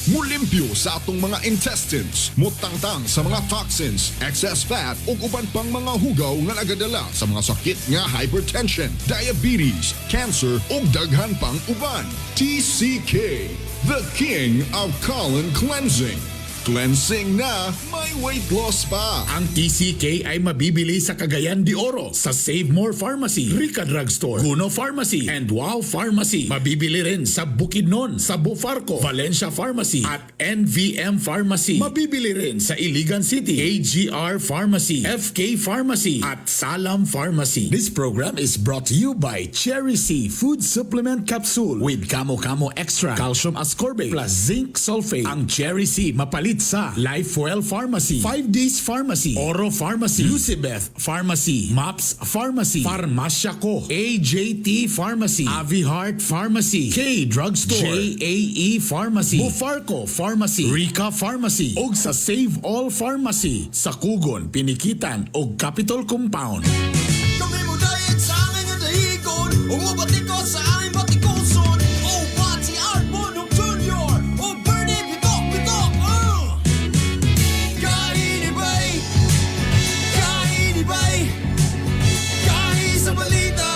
Mulimpyo sa atong mga intestines, mutangtang sa mga toxins, excess fat ug uban pang mga hugaw nga nagadala sa mga sakit nga hypertension, diabetes, cancer ug daghan pang uban. TCK, the king of colon cleansing. Cleansing na, may weight loss pa. Ang TCK ay mabibili sa Cagayan de Oro, sa Save More Pharmacy, Rica Drugstore, Guno Pharmacy, and Wow Pharmacy. Mabibili rin sa Bukidnon, sa Bufarco, Valencia Pharmacy, at NVM Pharmacy. Mabibili rin sa Iligan City, AGR Pharmacy, FK Pharmacy, at Salam Pharmacy. This program is brought to you by Cherry C Food Supplement Capsule with Kamo Kamo Extra, Calcium Ascorbate, plus Zinc Sulfate. Ang Cherry C mapalit sa Lifewell Pharmacy, 5 Days Pharmacy, Oro Pharmacy, Lucibeth Pharmacy, Maps Pharmacy, Farmacia Ko, AJT Pharmacy, Avi Heart Pharmacy, K Drugstore, JAE Pharmacy, Bufarco Pharmacy, Rica Pharmacy, ug sa Save All Pharmacy sa Kugon, Pinikitan ug Capitol Compound. Kami mo diet sa angin nga dahigon, umubati ko sa aming batikuson. O Pati Art Bonong Jr. O Bernie Bitok Bitok. Kainibay, kainibay, kahi sa balita,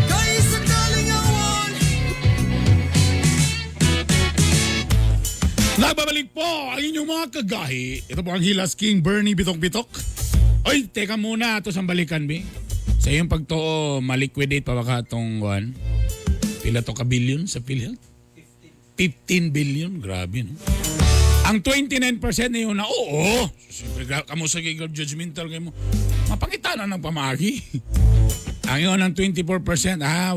kahi sa kalingawan. Nagbabalik po ang inyong mga kagahi. Ito po ang Hilas King Bernie Bitok Bitok. Oy, teka muna. Ito sa balikan, bi. Sa iyong pagtuo, maliquidate pa baka itong one. Pila to ka billion sa PhilHealth? 15 billion. Grabe, no? Ang 29% na yun na, oo. Siyempre, kamo sa judgmental kayo mo. Mapangita na ng pamagi. Ang yun ang 24%,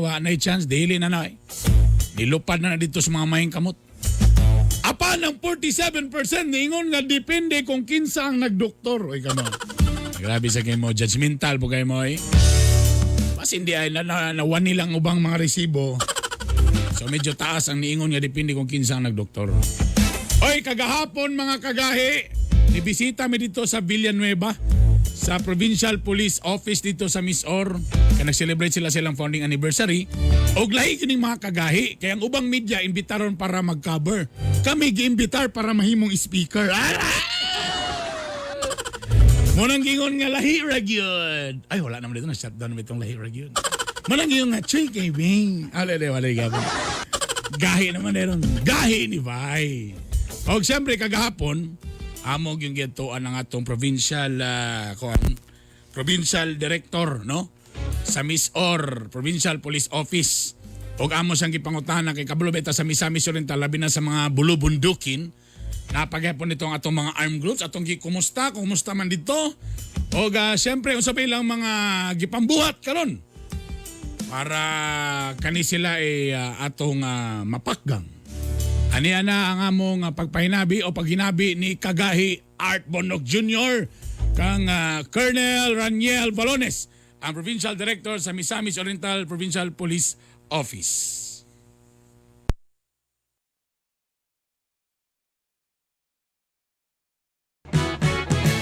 wa na chance, daily na na eh. Nilupad na na dito sa mga maying kamot. Apan ang 47% niingon nga depende kung kinsa ang nagdoktor. Oy kamo. Grabe sa kayo mo, judgmental po kayo mo eh. Mas hindi ay na, na, nawan nilang ubang mga resibo. So medyo taas ang niingon nga depende kung kinsa ang nagdoktor. Oy, kagahapon mga kagahi, nibisita mi dito sa Villanueva sa Provincial Police Office dito sa Misor. Kaya nag-celebrate sila silang founding anniversary. Og lahi kining mga kagahi. Kaya ang ubang media imbitaron para mag-cover. Kami giimbitar para mahimong speaker. Ah! Munang gingon nga lahi ra gyud. Ay, wala naman dito, na-shutdown naman itong lahi ra gyud. Munang gingon nga, Chuy Kevin. Ale, ale, wala gabon. Gahi naman meron. Gahi ni Bay. Og siyempre, kagahapon, amog yung gituan ang atong provincial, kuan, provincial director, no? Sa Misor, Provincial Police Office. Og amo siyang gipangutana kay kabalo beta sa Misamis Oriental, labi na sa mga bulubundukin. Napaghapon nito ang atong mga armed groups, atong gikumusta, kumusta man dito. Og siyempre, unsa pa ilang mga gipambuhat karon para kani sila ay atong mapakgang. Aniya na ang among pagpahinabi o paghinabi ni Kagahi Art Bondoc Jr. kang Colonel Raniel Balones, ang Provincial Director sa Misamis Oriental Provincial Police Office.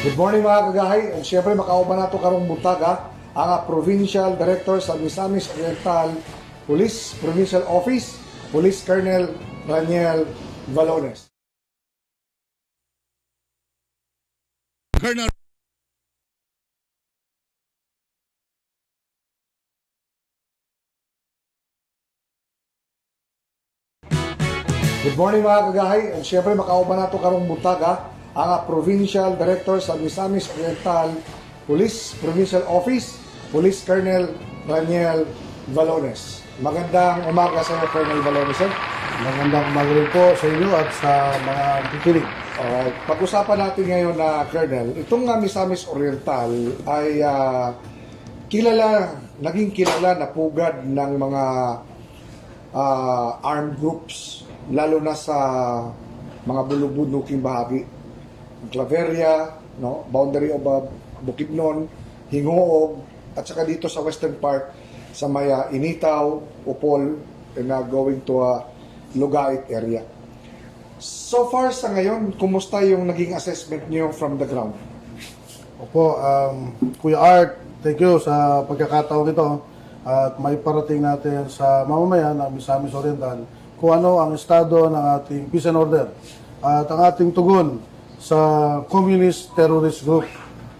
Good morning, mga kagahi. And siyempre, makauban nato karong buntaga ang Provincial Director sa Misamis Oriental Police Provincial Office, Police Colonel Raniel Valones. Colonel. Good morning, mga kagahi. And siyempre, makauban nato karong buntaga ang Provincial Director sa Misamis Oriental Police Provincial Office, Police Colonel Raniel Valones. Magandang umaga sa iyo, Colonel Valones, sir. Magandang umaga rin po sa inyo at sa mga nakikinig. Alright. Pag-usapan natin ngayon na, Colonel, itong Misamis Oriental ay kilala, naging kilala na pugad ng mga armed groups, lalo na sa mga bulubunduking bahagi. Ang Claveria, no, boundary of Bukidnon, Gingoog, at saka dito sa western part sa may Initao, Upol, and going to Lugait area. So far sa ngayon, kumusta yung naging assessment niyo from the ground? Opo, Kuya Art, thank you sa pagkakataong ito at may parating natin sa mamamayan ng Misamis Oriental kung ano ang estado ng ating peace and order at ang ating tugon sa Communist Terrorist Group.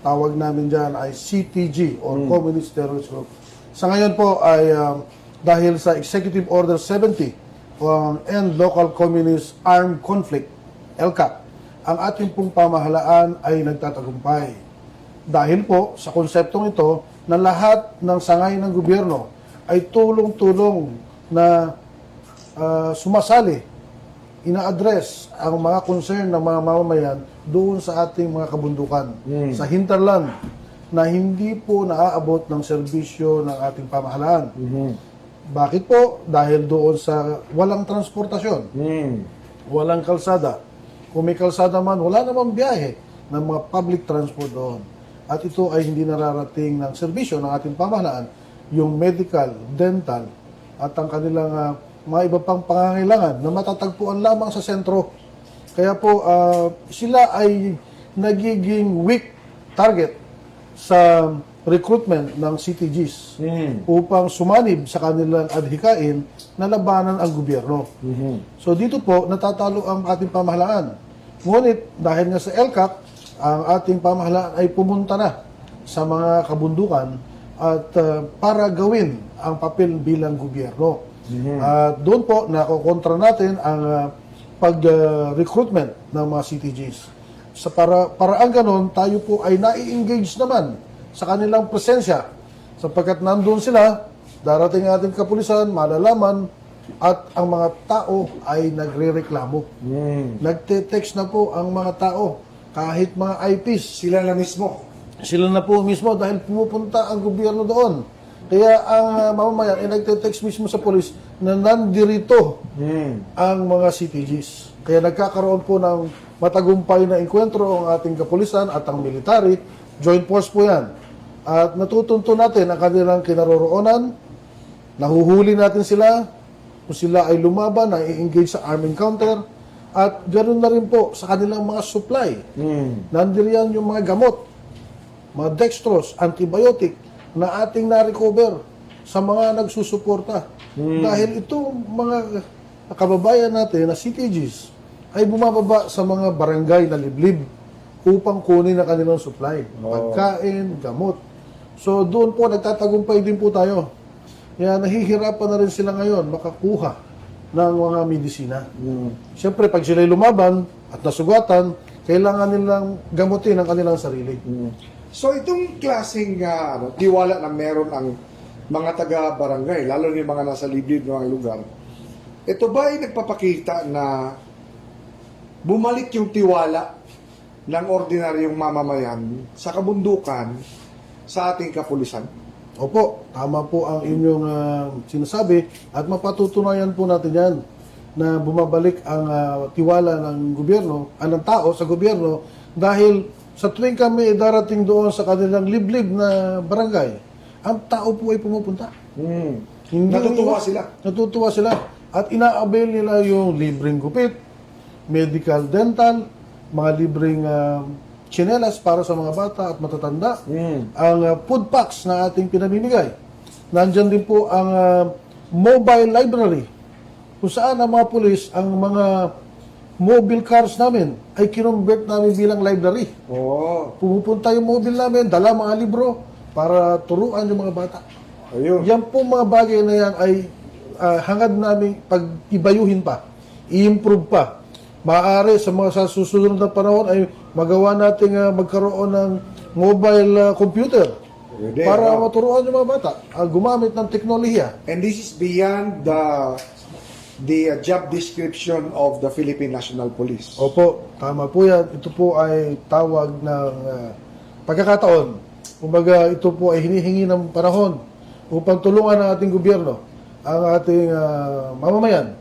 Tawag namin dyan ay CTG or Communist Terrorist Group. Sa ngayon po ay dahil sa Executive Order 70 o ang End Local Communist Armed Conflict, LCAC, ang ating pong pamahalaan ay nagtatagumpay. Dahil po sa konseptong ito na lahat ng sangay ng gobyerno ay tulong-tulong na sumasali, ina-address ang mga concern ng mga mamamayan doon sa ating mga kabundukan, sa hinterland, na hindi po naaabot ng serbisyo ng ating pamahalaan. Bakit po? Dahil doon sa walang transportasyon, walang kalsada. Kung may kalsada man, wala namang biyahe ng mga public transport doon. At ito ay hindi nararating ng serbisyo ng ating pamahalaan, yung medical, dental, at ang kanilang mga iba pang pangangailangan na matatagpuan lamang sa sentro. Kaya po, sila ay nagiging weak target sa recruitment ng CTGs upang sumanib sa kanilang adhikain na labanan ang gobyerno. So dito po, natatalo ang ating pamahalaan. Ngunit dahil nga sa LCAC, ang ating pamahalaan ay pumunta na sa mga kabundukan at para gawin ang papel bilang gobyerno. At doon po, nakokontra natin ang pag-recruitment ng mga CTGs. Sa paraang ganon, tayo po ay nai-engage naman sa kanilang presensya. Sapagkat nandun sila, darating ang ating kapulisan, malalaman, at ang mga tao ay nagrereklamo. Nagte-text na po ang mga tao, kahit mga IPs. Sila na mismo. Sila na po mismo dahil pumupunta ang gobyerno doon. Kaya ang mamamayan ay nagte-text mismo sa polis na nandirito ang mga CTGs. Kaya nagkakaroon po ng matagumpay na engkwentro ang ating kapulisan at ang military. Joint force po yan. At natutunto natin ang kanilang kinaroroonan. Nahuhuli natin sila. Kung sila ay lumaban, na-engage sa armed encounter. At ganoon na rin po sa kanilang mga supply. Nandiriyan yung mga gamot, mga dextrose, antibiotic na ating na-recover sa mga nagsusuporta. Dahil itong mga kababayan natin na CTGs ay bumababa sa mga barangay na liblib. upang kunin ang kanilang supply. Pagkain, gamot. So doon po, nagtatagumpay din po tayo. Kaya nahihirapan na rin sila ngayon makakuha ng mga medisina. Siyempre, pag sila'y lumaban at nasugatan, kailangan nilang gamutin ang kanilang sarili. So itong klaseng ano, tiwala na meron ang mga taga-barangay, lalo na yung mga nasa liblib ng mga lugar, ito ba ay nagpapakita na bumalik yung tiwala ng ordinaryong mamamayan sa kabundukan sa ating kapulisan? Opo, tama po ang inyong sinasabi at mapatutunayan po natin yan na bumabalik ang tiwala ng gobyerno, ng tao sa gobyerno dahil sa tuwing kami darating doon sa kanilang liblib na barangay, ang tao po ay pumupunta. Hindi Natutuwa sila. Natutuwa sila. At ina-avail nila yung libreng gupit, medical, dental, mga libreng tsinelas para sa mga bata at matatanda, ang food packs na ating pinamimigay. Nandyan din po ang mobile library kung saan ang mga pulis, ang mga mobile cars namin ay kinonvert namin bilang library. Oo. Pumupunta yung mobile namin, dala mga libro para turuan yung mga bata. Ayun. Yan po mga bagay na yan ay hangad namin pag-ibayuhin pa, i-improve pa. Maaari sa mga sa susunod na panahon ay magawa nating magkaroon ng mobile computer Pwede, para no? maturuan yung mga bata gumamit ng teknolohiya. And this is beyond the job description of the Philippine National Police. Opo, tama po yan. Ito po ay tawag ng pagkakataon. Kumbaga, ito po ay hinihingi ng panahon upang tulungan ang ating gobyerno, ang ating mamamayan,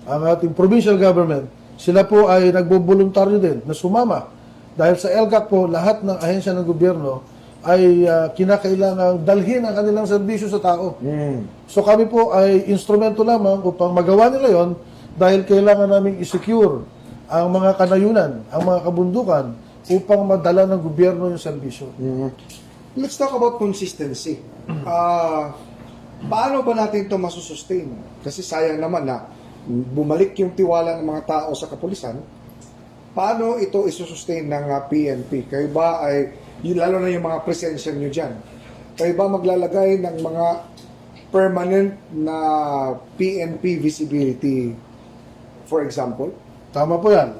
ang ating provincial government. Sila po ay nagboboluntaryo din na sumama. Dahil sa LGAC po, lahat ng ahensya ng gobyerno ay kinakailangang dalhin ang kanilang serbisyo sa tao. So kami po ay instrumento lamang upang magawa nila yon dahil kailangan naming i-secure ang mga kanayunan, ang mga kabundukan upang madala ng gobyerno yung serbisyo. Let's talk about consistency. Paano ba natin ito masusustain? Kasi sayang naman na bumalik yung tiwala ng mga tao sa kapulisan. Paano ito isusustain ng PNP? Kayo ba ay, yun, lalo na yung mga presensya nyo dyan, kayo ba maglalagay ng mga permanent na PNP visibility, for example? Tama po yan.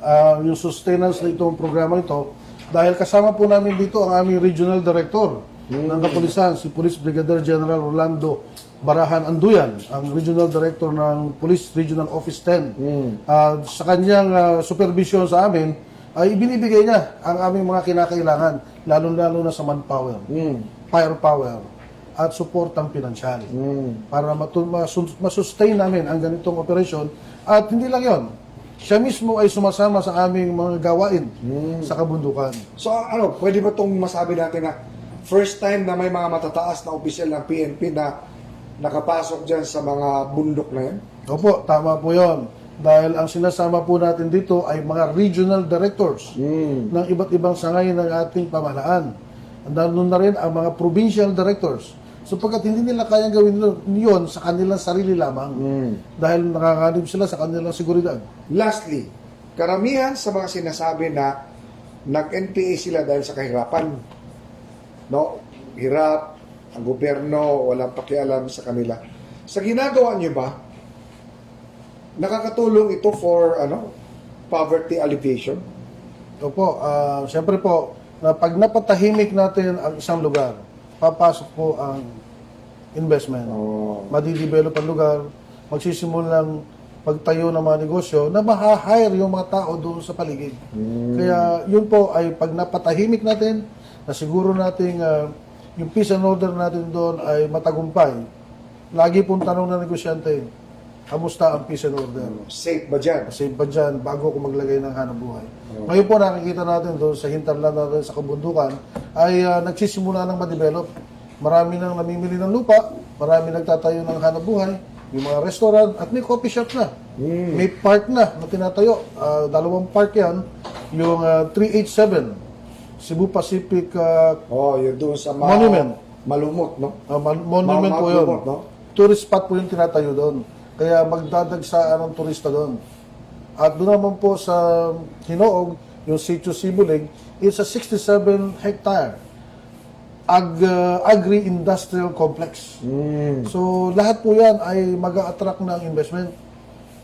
Yung sustenance na itong programa ito, dahil kasama po namin dito ang aming regional director ng kapulisan, si Police Brigadier General Orlando Barahan Anduyan, ang regional director ng Police Regional Office 10. Sa kanyang supervision sa amin, ay ibinibigay niya ang aming mga kinakailangan, lalo-lalo na sa manpower, firepower, at suportang pinansyal para masustain namin ang ganitong operation. At hindi lang yon, siya mismo ay sumasama sa aming mga gawain sa kabundukan. So ano, pwede ba itong masabi natin na first time na may mga matataas na opisyal ng PNP na nakapasok dyan sa mga bundok na yan? Opo, tama po yon. Dahil ang sinasama po natin dito ay mga regional directors ng iba't ibang sangay ng ating pamahalaan. Nandun na rin ang mga provincial directors. So pagkat hindi nila kayang gawin yun sa kanilang sarili lamang dahil nanganganib sila sa kanilang seguridad. Lastly, karamihan sa mga sinasabi na nag-NPA sila dahil sa kahirapan. No? Hirap, ang gobyerno, walang pakialam sa kanila. Sa ginagawa niyo ba, nakakatulong ito for ano, poverty alleviation? Opo, siyempre po, na pag napatahimik natin ang isang lugar, papasok po ang investment. Madidevelop ang lugar, magsisimulang pagtayo ng mga negosyo na maha-hire yung mga tao doon sa paligid. Kaya yun po ay pag napatahimik natin, nasiguro natin yung peace and order natin doon ay matagumpay. Lagi pong tanong ng negosyante, kamusta ang peace and order? Safe ba dyan? Safe ba dyan bago ako maglagay ng hanap buhay? Ngayon po nakikita natin doon sa hinterland natin sa kabundukan ay nagsisimula nang ma-develop. Marami nang namimili ng lupa, marami nagtatayo ng hanap buhay, may mga restaurant at may coffee shop na. May park na na tinatayo. Dalawang park yan, yung 387 Cebu Pacific Oh, yun doon sa Monument. Malumot, no? Monument po yun. Malumot, no? Tourist spot po yung tinatayo doon. Kaya magdadagsaan ang turista doon. At doon naman po sa Hinoog, Yung Sitio Sibulig, it's a 67 hectare agri-industrial complex. So lahat po yan ay mag-a-attract ng investment.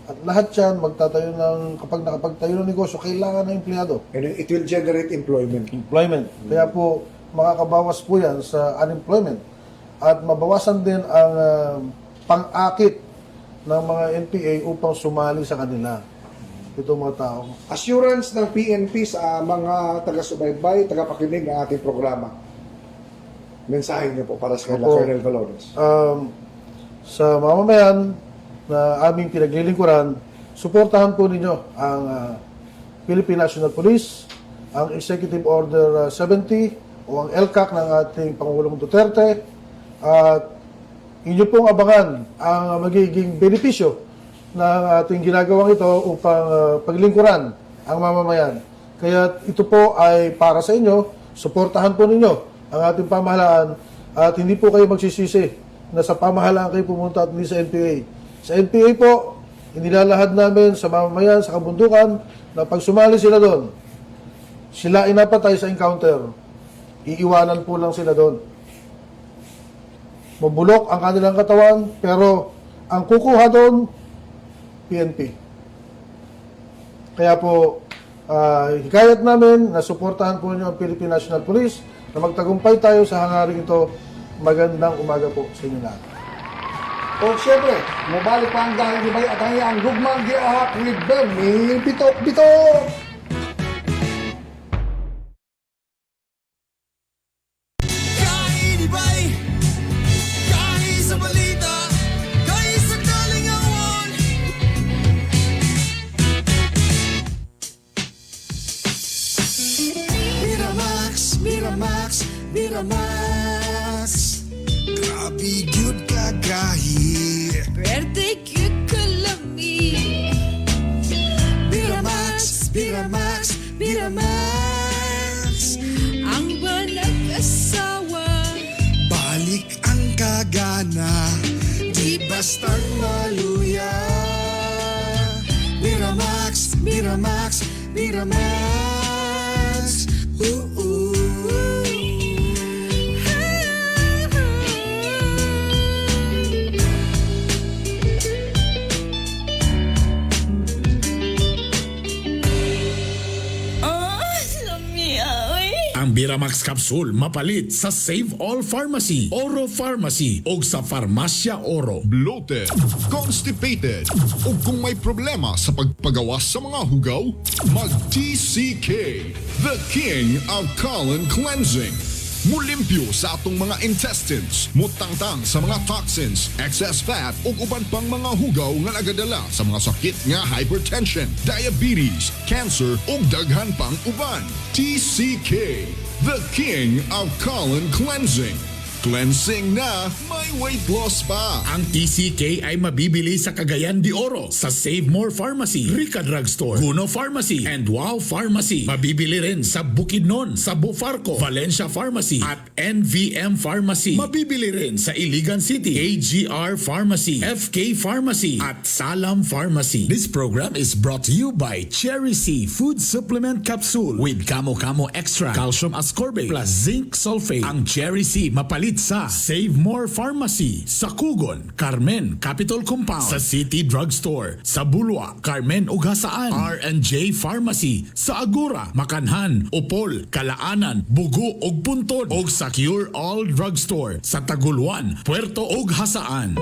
At lahat yan magtatayo ng, kapag nakapagtayo ng negosyo, kailangan ng empleyado. And it will generate employment. Employment. Kaya po, makakabawas po yan sa unemployment. At mabawasan din ang pang-akit ng mga NPA upang sumali sa kanila. Itong mga tao. Assurance ng PNP sa mga taga-subaybay, tagapakinig ng ating programa. Mensahe niyo po para sa kanila, Opo. Colonel Valores. Sa mamamayan na aming pinaglilingkuran, suportahan po ninyo ang Philippine National Police, ang Executive Order 70 o ang LCAC ng ating Pangulong Duterte, at inyo pong abangan ang magiging benepisyo ng ating ginagawang ito upang paglingkuran ang mamamayan. Kaya ito po ay para sa inyo, suportahan po ninyo ang ating pamahalaan at hindi po kayo magsisisi na sa pamahalaan kayo pumunta at hindi sa NPA. Sa NPA po, inilalahad namin sa mamamayan, sa kabundukan, na pag sumali sila doon, sila ay napatay sa encounter, iiwanan po lang sila doon. Mabulok ang kanilang katawan, pero ang kukuha doon, PNP. Kaya po, hikayat namin na suportahan po niyo ang Philippine National Police na magtagumpay tayo sa hangaring ito. Magandang umaga po sa inyo lahat. O siyempre, mobalik pa ang dahil di at ang iyang gugmang giahak with Bernie Bitok Bitok! Kainibay, kahi sa balita, kahi sa kalingawan. Miramax, Miramax, Miramax. Grabe gyud kagahi. Pwerte gyud kalami. Miramax, Miramax, Miramax. Ang nag-asawa. Balik ang kagana, di bastang maluya. Miramax, Miramax, Miramax. Ooh, ooh. Oh, lamia, oy. Ang Biramax Capsule mapalit sa Save All Pharmacy, Oro Pharmacy o sa Farmasya Oro. Bloated, constipated, o kung may problema sa pagpagawas sa mga hugaw, mag-TCK, the king of colon cleansing. Mulimpyo sa atong mga intestines, mutangtang sa mga toxins, excess fat ug uban pang mga hugaw nga nagadala sa mga sakit nga hypertension, diabetes, cancer ug daghan pang uban. TCK, the king of colon cleansing. Cleansing na, may weight loss pa. Ang TCK ay mabibili sa Cagayan de Oro, sa Save More Pharmacy, Rica Drugstore, Guno Pharmacy, and Wow Pharmacy. Mabibili rin sa Bukidnon, sa Bufarco, Valencia Pharmacy, at NVM Pharmacy. Mabibili rin sa Iligan City, AGR Pharmacy, FK Pharmacy, at Salam Pharmacy. This program is brought to you by Cherry C Food Supplement Capsule with Kamo Kamo Extra, Calcium Ascorbate, plus Zinc Sulfate. Ang Cherry C mapalit sa Save More Pharmacy, sa Kugon, Carmen, Capitol Compound, sa City Drugstore, sa Bulua, Carmen ug Jasaan, R&J Pharmacy, sa Agora, Makanhan, Opol, Calaanan, Bugo ug Puntod, ug sa Cure All Drugstore, sa Taguluan, Puerto ug Jasaan.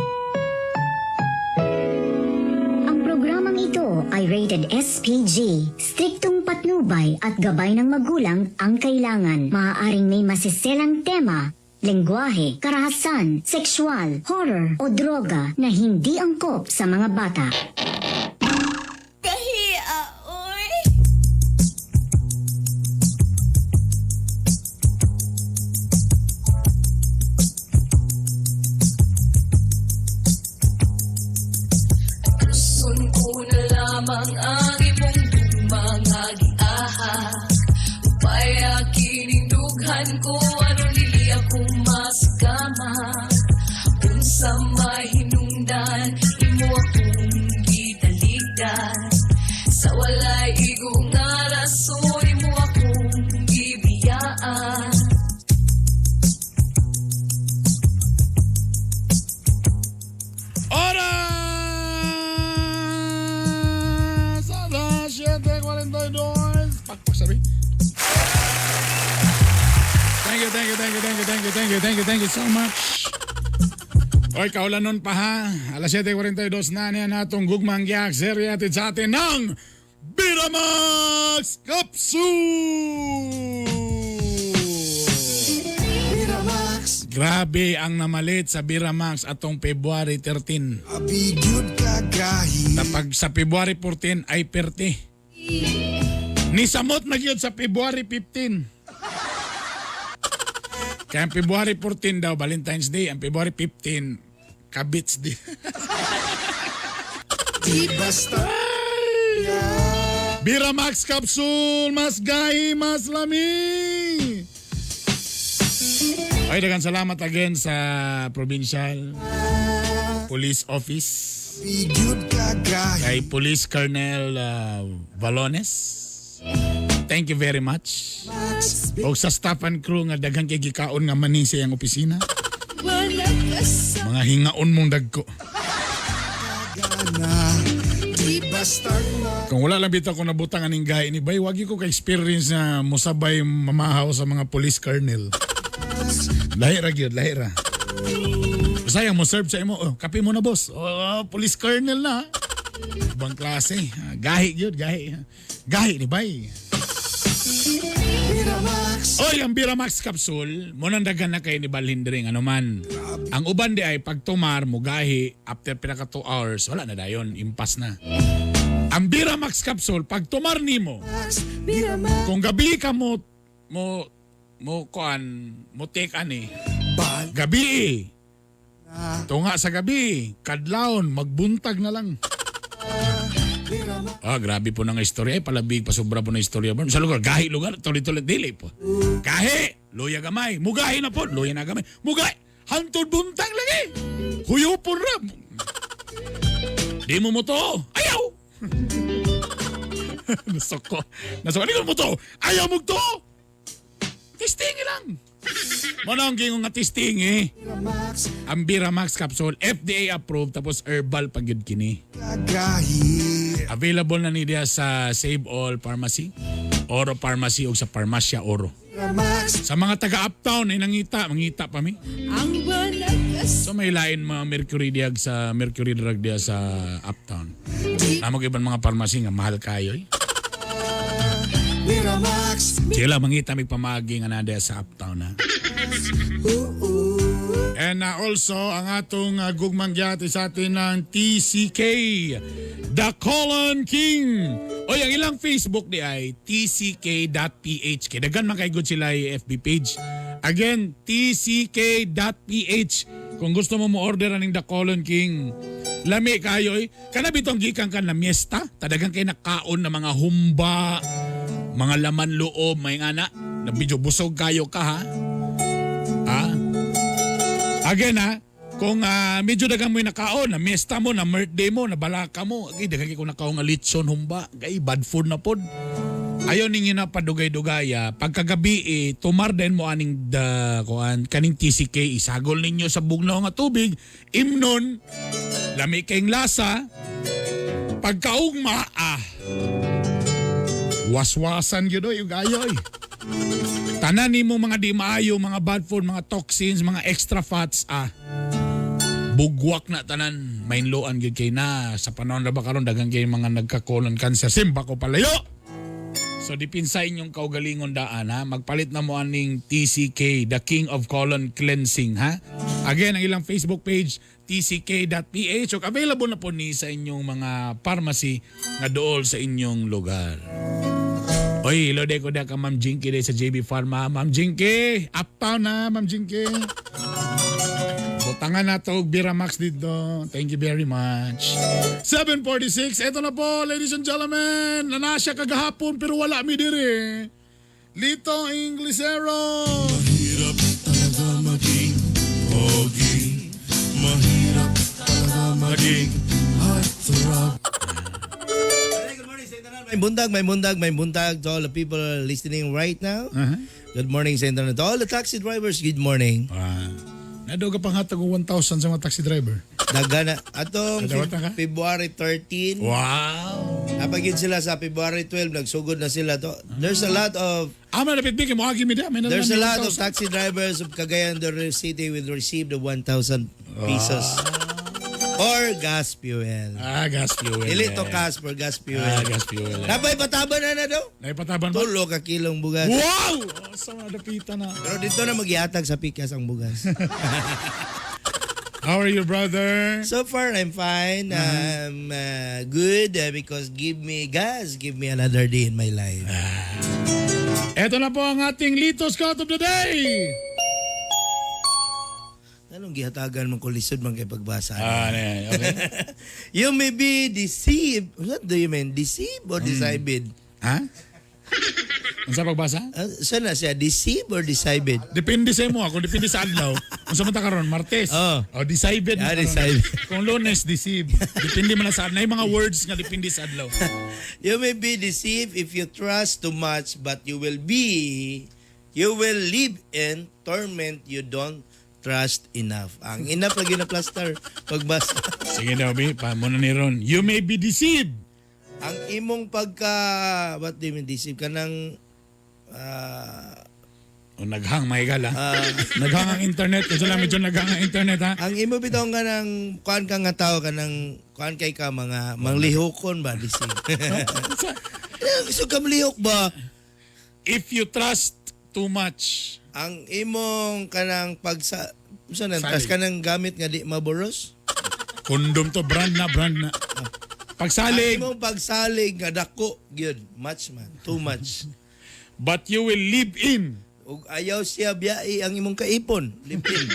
Ang programang ito ay rated SPG. Striktong patnubay at gabay ng magulang ang kailangan. Maaaring may masiselang tema, lengguwahe, karahasan, sexual, horror o droga na hindi angkop sa mga bata. Kahia, oy. Gusto ko na lamang ang imong gugma nga giahak. Upaya kining dughan ko aron dili ako maskama. Unsa may hinungdan imo akong gitalikdan. Sa walay igo nga rason. you, thank you, thank you, thank you so much. Oy, kaulanon pa ha. Alas 7:42 na niya natong gugmang giyak. Serye atid sa atin ng Biramax Capsule! Grabe ang namalit sa Biramax atong February 13. Abigyud ka gahi. Tapag sa February 14 ay 30. Nisamot na gyud sa February 15. Kaya ang February 14 daw, Valentine's Day. Ang February 15, Kabits Day. Di basta Biramax Capsule, mas gahi, mas lami! Ay, daghang salamat again sa Provincial Police Office. Abigyud ka gahi. Kay Police Colonel Valones. Thank you very much. O sa staff and crew nga daghang kay gikaon nga mani sa iyang opisina. Wala ka sa Mga hingaon mong dagko. Gana. Di basta Kung wala lang bitaw ko nabutang aning gahi ni bay, wagi ko ka experience na mosabay mamahaw sa mga police colonel. Lahi ra gyud, lahi ra. Sayang mo serve sa imo, "Oh, kape mo na, boss." "Oh, oh, police colonel na." Ibang klase. Ah, gahi gyud, gahi. Gahi ni bay. Oy, ang Biramax capsule, mo nang daghan na kay ni balhin diri ano man. Ang uban di ay pag tumar mo gahi after pila ka 2 hours, wala na dayon, impas na. Ang Biramax capsule, pag tumar nimo, kung gabi ka mo mo mo kuan, mo take ani, gabi. Tunga sa gabi, kadlawon, magbuntag na lang. Ah, grabe po ng istorya. Eh, palabig pa sobra po ng istorya. Sa lugar, gahi lugar, tuloy-tuloy, dili po. Gahi, luya gamay. Mugahi na po, luya na gamay. Mugahi, hantod buntag lagi. Huyupon ra. Di mo mo to. Ayaw! Nasuko. Nasuko. Ano mo to? Ayaw mo to! Testing lang. Mo na ang gingon nga testing eh. Ang Biramax capsule, FDA approved, tapos herbal pag yun kini. Gahi. Available na ni diya sa Save All Pharmacy, Oro Pharmacy o sa Parmasya Oro. Sa mga taga Uptown ay nangita, mangita pa mi. Ang wala ka sa So may lain mga Mercury diag sa Mercury Drug diya sa Uptown. Namo ibang mga pharmacy nga mahal kayo eh. Miramax. Sila mangita mig pamagi nga na diya sa Uptown ha. And also, ang atong gugmang giyati sa atin ng TCK, The Colon King. Oy, ang ilang Facebook di ay tck.ph. Kaya daghan man kay good sila ay FB page. Again, tck.ph. Kung gusto mo mo order aning The Colon King, lami kayo eh. Kana bitong gikan ka na miesta, tadagan kay nakaon na mga humba, mga laman loob, may ngana. Na medyo busog kayo ka ha. Ha? Again ha, kung medyo daghang mo yung nakaon, na miesta mo, na birthday mo, na balaka mo, ay daghang ko nakaon nga litson humba, ay bad food na pod. Ayaw ninyo na padugay-dugay. Pagkagabi eh, tumar din mo aning the, kuan, kaning TCK, isagol ninyo sa bugnaw nga tubig, imnon, lami kayong lasa, pagkaugma, waswasan gyud oy, gayo oy. Tanan nimo mga di maayo, mga bad food, mga toxins, mga extra fats, bugwak na tanan. Mainloan gyud kay na sa panahon ra ba karon daghan kay mga nagka-colon cancer. Simba ko palayo. So dipinsa inyong kaugalingon daan ha. Magpalit na mo aning TCK, the King of Colon Cleansing ha. Again, ang ilang Facebook page tck.ph ug available na po ni sa inyong mga pharmacy nga dool sa inyong lugar. Oy, hello ko da ka Ma'am Jinky day sa JB Pharma. Ma'am Jinky, uptown na Ma'am Jinky. Butangan na to og Biramax dito. Thank you very much. 7:46. Ito na po, ladies and gentlemen. Nanasya kagahapon pero wala mi diri. Lito Inglesero. Mahirap talaga maging pogi. Mahirap talaga maging heartthrob. Good morning sa internet. May buntag, may buntag, may buntag to all the people listening right now. Good morning sa internet. To all the taxi drivers, good morning. Ah. Nadaw ka panghatag og 1,000 sa mga taxi driver. Dagana. Atong Nadawatan ka? February 13. Wow. Napagin sila sa February 12, nagsugod na sila to. There's a lot of Ah, malapit bigay mo agi mi da. May There's a nalaman lot of 1,000. taxi drivers of Cagayan de Oro City will receive the 1,000 pesos. Or gas fuel. Ah, gas fuel. Dili to cash for gas fuel. Ah, gas fuel. Napay pataban na na daw. Naipataban ba? Tulo ka kilong bugas. Wow! Oh, sa mga dapitan na. Pero dito na magihatag sa pikas ang bugas. How are you, brother? So far, I'm fine. I'm good because give me gas, give me another day in my life. Ito na po ang ating Lito Scout of the Day! Anong gihatagan mong kulisod man kay pagbasa? Ah, na, okay. You may be deceived. What do you mean? Deceived or decided? Ha? Unsa pagbasa? Saan na siya? Deceived or decided? Depende sa imo ako, depende sa adlaw. Unsa man ta karon, Martes. Oh. Oh, decided. Ah, na karon. decided. Kung Lunes, deceive. Depende man na sa adlaw. May mga words nga depende sa adlaw. You may be deceived if you trust too much, but you will live in torment you don't trust enough. Ang enough lagi na plaster pagbasa. Sige daw, bi, pa mo na ni Ron. You may be deceived. Ang imong pagka, what do you mean deceive? Kanang, O naghang, may ha. Naghang ang internet. Kasi lang medyo naghang ang internet, ha? Ang imo bitaw nga ng kuan ka nga tao kanang kuan kay ka mga manglihokon ba deceive. Gusto ka malihok ba? If you trust too much. Ang imong kanang pagsa unsa nang Salig. tas kanang gamit nga di maboros? Kondom to, brand na, brand na. Pagsalig. Ang imong pagsalig nga dako gyud, much man, too much. But you will live in. Ug ayaw siya biyai ang imong kaipon, live in.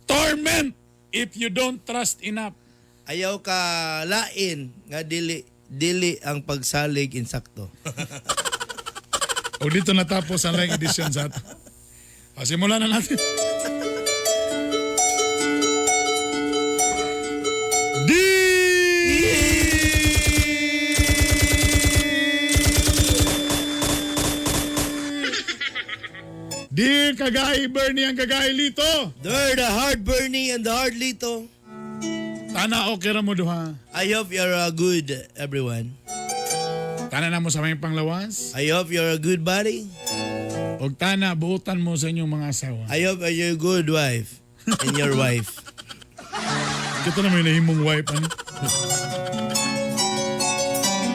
Torment if you don't trust enough. Ayaw ka lain nga dili dili ang pagsalig insakto. O dito natapos ang live edition sa ato. O, simulan na natin. Dear Kagay Bernie ang Kagay Lito. There the hard Bernie and the hard Lito. Tana okay ra mo duha. I hope you're good everyone. Tana na mo sa may panglawas. I hope you're a good body. Og tana buutan mo sa inyong mga asawa. I hope you're a good wife and your wife. Kita na may nahimong wife ano.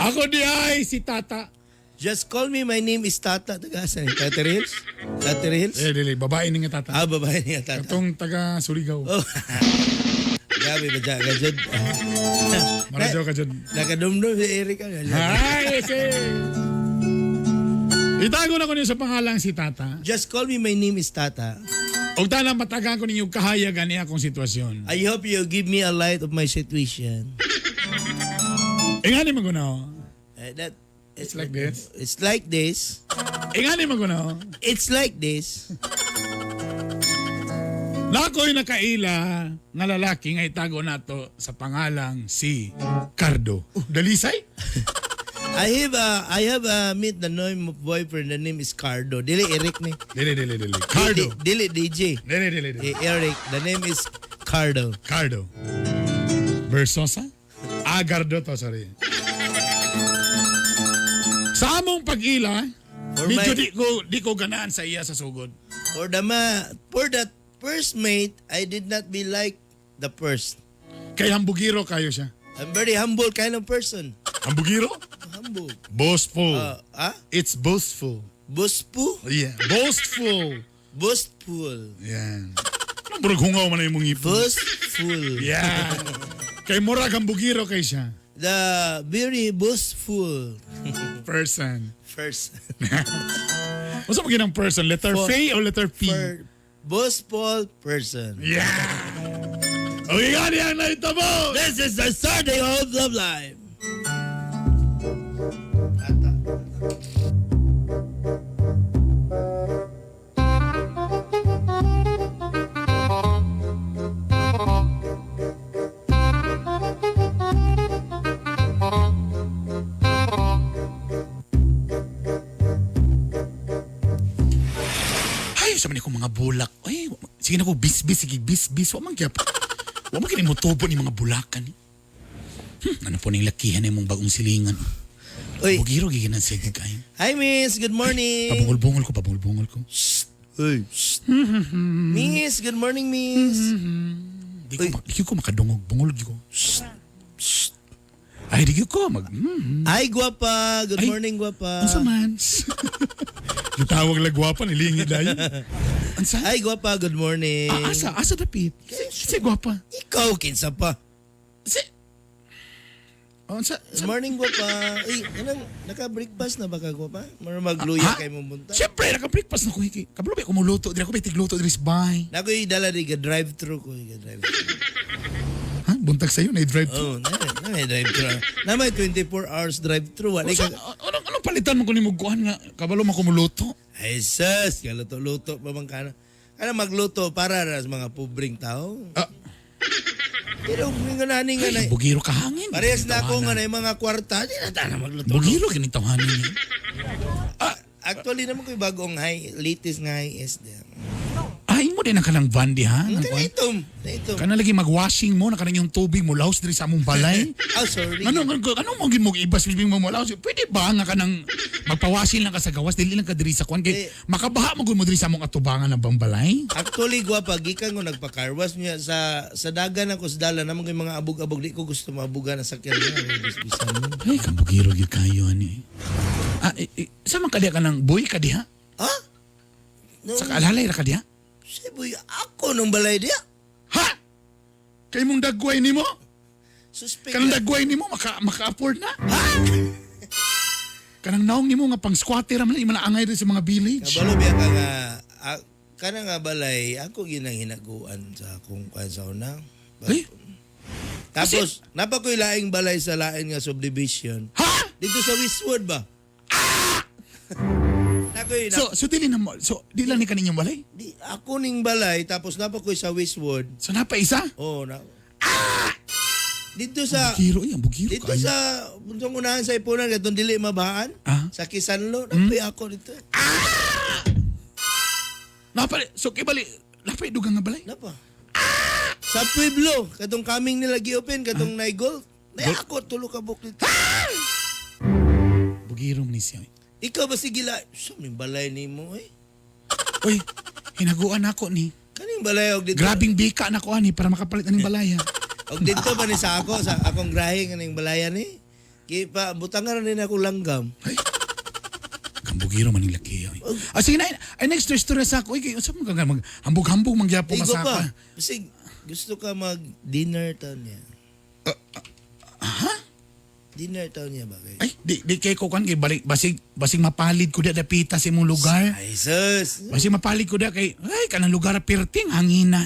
Ako di ay si Tata. Just call me, my name is Tata. Taga saan? Tata Hills? Tata Hills? Eh, dili. Babae ni nga Tata. Ah, babae ni nga Tata. Katong taga Surigao. Oh. Grabe ba dyan? Gajud. Maradyo ka dyan. Nakadumdum si Eric. Hi, si. Itago na ko niyo sa pangalang si Tata. Just call me, my name is Tata. Og tana matagaan ko ninyo kahayagan niya akong sitwasyon. I hope you give me a light of my situation. Ingani man ko na. oh. That, It's like this. It's like this. Ingani man ko na. oh. It's like this. Nako'y nakaila nga lalaki nga itago nato sa pangalang si Cardo. Oh, dalisay? I have a meet the name of boyfriend. The name is Cardo. Dili Eric ni. Dili, dili, dili. Cardo. Dili, dili DJ. Dili, dili, dili. Eh, Eric. The name is Cardo. Cardo. Versosa? Ah, Gardo to, sorry. Sa among pag-ila, For medyo my- di ko ganaan sa iya sa sugod. For the for that first mate, I did not be like the first. Kay hambugiro kayo siya. I'm very humble kind of person. Hambugiro? Humble. Boastful. Ah? It's boastful. Boastful? Yeah. Boastful. Boastful. Yeah. Anong burag hungaw man na imong ipon? Boastful. Yeah. Kay murag hambugiro kay siya. The very boastful person. First. Unsa man ginang person? Letter For- F o letter P? For boastful person. Yeah. Okay, gani ang naitabo! This is the starting of Love Live. Ay, sa man ko mga bulak. Ay, Sige na ko bisbis, sige bisbis. Wa man kaya wa man kini motubo ni mga bulakan. Ano po ning lakihan imong bagong silingan. Uy. Bugiro giginan sige kayo. Hi, miss. Good morning. Pabungol-bungol ko, pabungol-bungol ko. Uy. Miss, good morning, miss. Di ko, di ko makadungog. Bungol di ko. Ay, di ko mag... Hi, guwapa. Good morning, guwapa. Unsa man? Gitawag lang gwapa, nilingid na yun. Unsa? Hi, guwapa. Good morning. Ah, asa, asa dapit? Si gwapa. Ikaw, kinsa pa? Si... Oh, unsa? Good morning, guwapa. Uy, anong, naka-breakfast na ba ka, guwapa? Mara magluya Ah, kay mong bunta. Siyempre, naka-breakfast na ko. Hiki. Kabalo ba kumuluto? Dili ako ba tigluto diri sa bahay? Nakoy dala di ga drive-thru ko, ga drive-thru. Ha? Buntag sa'yo, na drive Oh, na na drive-thru. Na may 24 hours drive-thru. Wala Unsa, ka. anong palitan mo kung nimugkuhan nga kabalo mo kumuluto? Ay sus, kaluto-luto pa man kana. Kana magluto para ra sa mga pobreng tao. Ah. Pero nga nani nga na. Bugiro ka hangin. Parehas na ako nga na yung mga kwarta, di na ta na magluto. Bugiro kining tawhanan niya. Actually naman ko'y bagong high, latest nga high S di. Ay mo din ang kanang van di ha? Ang itom, itom. Kana lagi mag-washing mo na kanang yung tubig mo laos diri sa among balay. Oh, sorry. Ano ano ano mo gid mo ibas bisbing mo mo laos? Pwede ba nga kanang magpawashing lang ka sa gawas dili lang ka diri sa kuan kay Eh. makabaha mo gud mo diri sa among atubangan ng balay? Actually, gwapa, gikan ko nagpa-carwash niya sa dagan ako sa dala naman ko'y mga abog-abog di ko gusto maabugan na sakyan niya. Bisbisan mo. Ay kambugiro gyud kayo ani. Ah, sa man ka diha kanang boy ka diha? Ha? Sa kaalalay ra ka diha? Siboy, ako nung balay diya. Ha? Kay mong dagway nimo? Suspect. Kanang dagway nimo maka-afford na? Ha? Kanang naong nimo nga pang squatter man imo na angay diri sa mga village. Kabalo biya ka nga, kana nga balay, ako ginang hinaguan sa akong kwan sa una. Ay? Tapos, napakoy laing balay sa lain nga subdivision. Ha? Dito sa Westwood ba? Ah! Nakoy, So so dili na mo so di lang ni kaninyong balay? di, ako ning balay, tapos napakoy sa Westwood. So napa isa? Oh, na. Ah! Dito sa Bugiro yan, bugiro dito kayo. sa buntong unahan sa ipunan katong dili mabahaan Ah? sa Kisanlo, napoy ako dito. Napa so kibali napa dugang nga balay? Napa. Sa Pueblo, katong kaming nila gi-open katong ah? Naigol. Nay ako tulo ka buk dito. Bugiro man ni siya. Ikaw ba sige la? Sa ning balay nimo eh. Uy, hinaguan ako ni. Kaning balay og dito. Grabing bika na ko ani para makapalit aning balaya. Og dito ba ni sa ako sa akong grahe kaning balaya ni. Ki pa butangan na din ako langgam. Ay. Kambugiro man ning laki. Ay. Ah, sige na, ay next story sa ako. Uy, kay unsa man ka mag hambog-hambog man gyapon Igo ka sa ako. pa. Basig gusto ka mag dinner taon niya. Ha? Dinner taon niya ba kay? Ay, di kay ko kan kay balik basig basig mapalid ko da dapita sa imong lugar. Ay sus. Basig mapalid ko da kay ay kanang lugar perting hangina.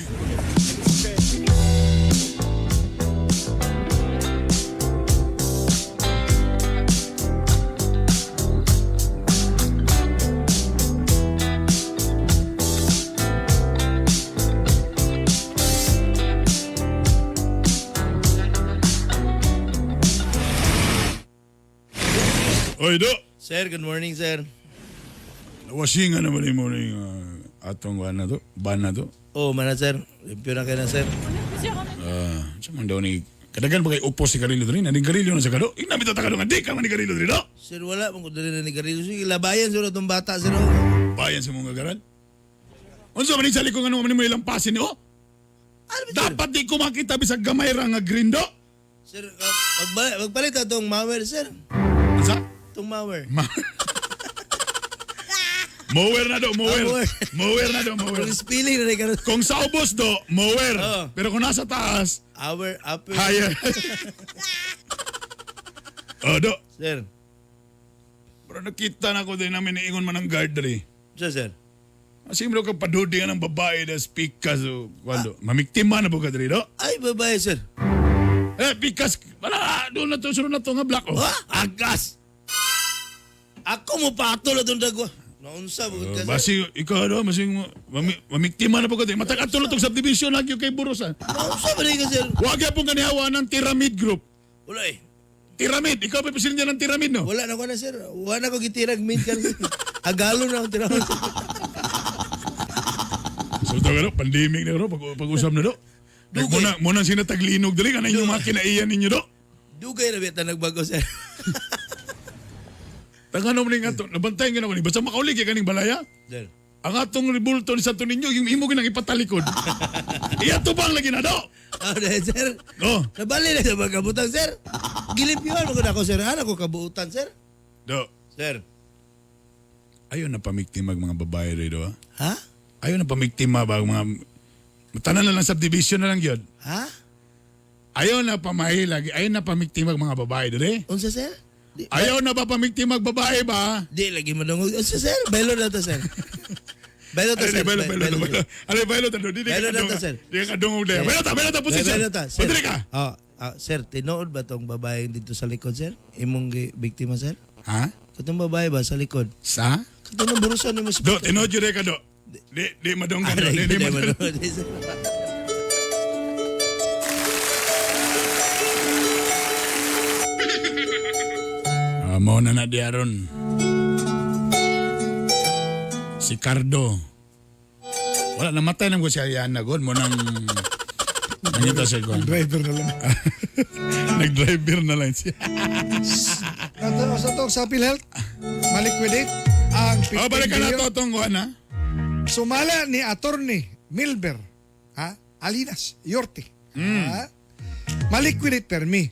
Oy, do! Sir, good morning, sir. Nawasingan naman mo ning atong ban na to, ban na to. Oh, mana sir. Limpyo na kayo na, sir. Sa man daw ni kadagan ba kay upo si Garillo diri? Naning Garillo na sa kado. Ingna bitaw ta kado nga di ka man ni Garillo diri do. Sir, wala. Mong dali na ni Garillo. Sige, labayan sir itong bata, sir. Bayan sa mong gagaran. Unsa man ni sali ko ngano man mo ilang pasin ni oh? Ano ba, sir? Dapat di ko makita bisag gamay ra nga green do. Sir, magpalit atong mower, sir. Unsa? Itong mower. Mower na do, mower. Mower. Mower na do, mower. Kung spilling na rin karon. Kung sa ubos do, mower. Oo. Pero kung nasa taas, Our upper. higher. Oh, do. Sir. Pero nakita na ko din namin niingon man ang guard diri. Sir, sir. Asim mo ka padudi nga ng babae na speakas o kwando. Mamiktima na po ka diri do. Ay, babae, sir. Eh, pikas. Wala, doon na to, sunod na to nga black. Oh. Ha? Agas! Ako mo patol atong dagwa. Naunsa, bukod ka, sir. Basi, ikaw do, masing mamiktima na po ka diri. Matag ato na tong subdivision lagi kay Buros. Ah. Naunsa ba rin ka, sir? Wag pong kanihawa ng Pyramid Group. Wala eh. Pyramid, ikaw pa presidente ng Pyramid, no? Wala na ko na, sir. Wala na ko gitirag mid ka. Agalo na ako tirag. Puta ka, do, pandemic na, do, pag-usap na, do. Muna, muna sinataglinog dali, kanang inyong mga kinaiyan ninyo, do. Dugay na bita nagbago, sir. Tangano mo nga to, nabantayan ka na ko ni, basta makaulig ka kaning balaya. Sir. Ang atong ribulto ni Santo Niño, yung imo ginang ipatalikod. Iya tubang lagi na, do! Ah, dahil, sir. Oh. Nabali na sa mga kabutang, sir. Gilipiwan mo ko sir. Ano ko kabuutan, sir? Do. Sir. Ayaw na pamiktima ang mga babae rin, do, ha? Ha? Ayaw na pamiktima ba ang mga... Tanan na lang subdivision na lang yun. Ha? Ayaw na pamahilag, ayaw na pamiktima ang mga babae, dali. Unsa, sir? Ayaw na ba pamiktima ang babae ba? Di lagi madungog. Unsa, sir? Baylo na to, sir. Baylo to, Ay, sir. baylo, baylo, baylo. Ay, baylo ta, do. Di Baylo ka na to, kadungog. sir. Di ka kadungog dahil. Baylo ta, baylo ta, position. Baylo ta, sir. Padre ka. Oh, sir, tinuod ba tong babae dito sa likod, sir? Imong biktima, sir? Ha? Katong babae ba sa likod? Sa? Katong burusan nimo sa Do, tinuod yun ka, do. Di, madunggan, do. Di, madunggan. Ah, mao na na di aron. Si Cardo. Wala, namatay na ko si Ariana God. Mo nang... Nangita siya ko. Driver na lang. Nag-driver na lang siya. Ato sa to sa PhilHealth, maliquidate ang 15 Oh, balik ka na billion. to, itong kuwan, ha? Sumala ni Attorney Milber, ha? Alinas, Yorte. Ha? Maliquidate permi.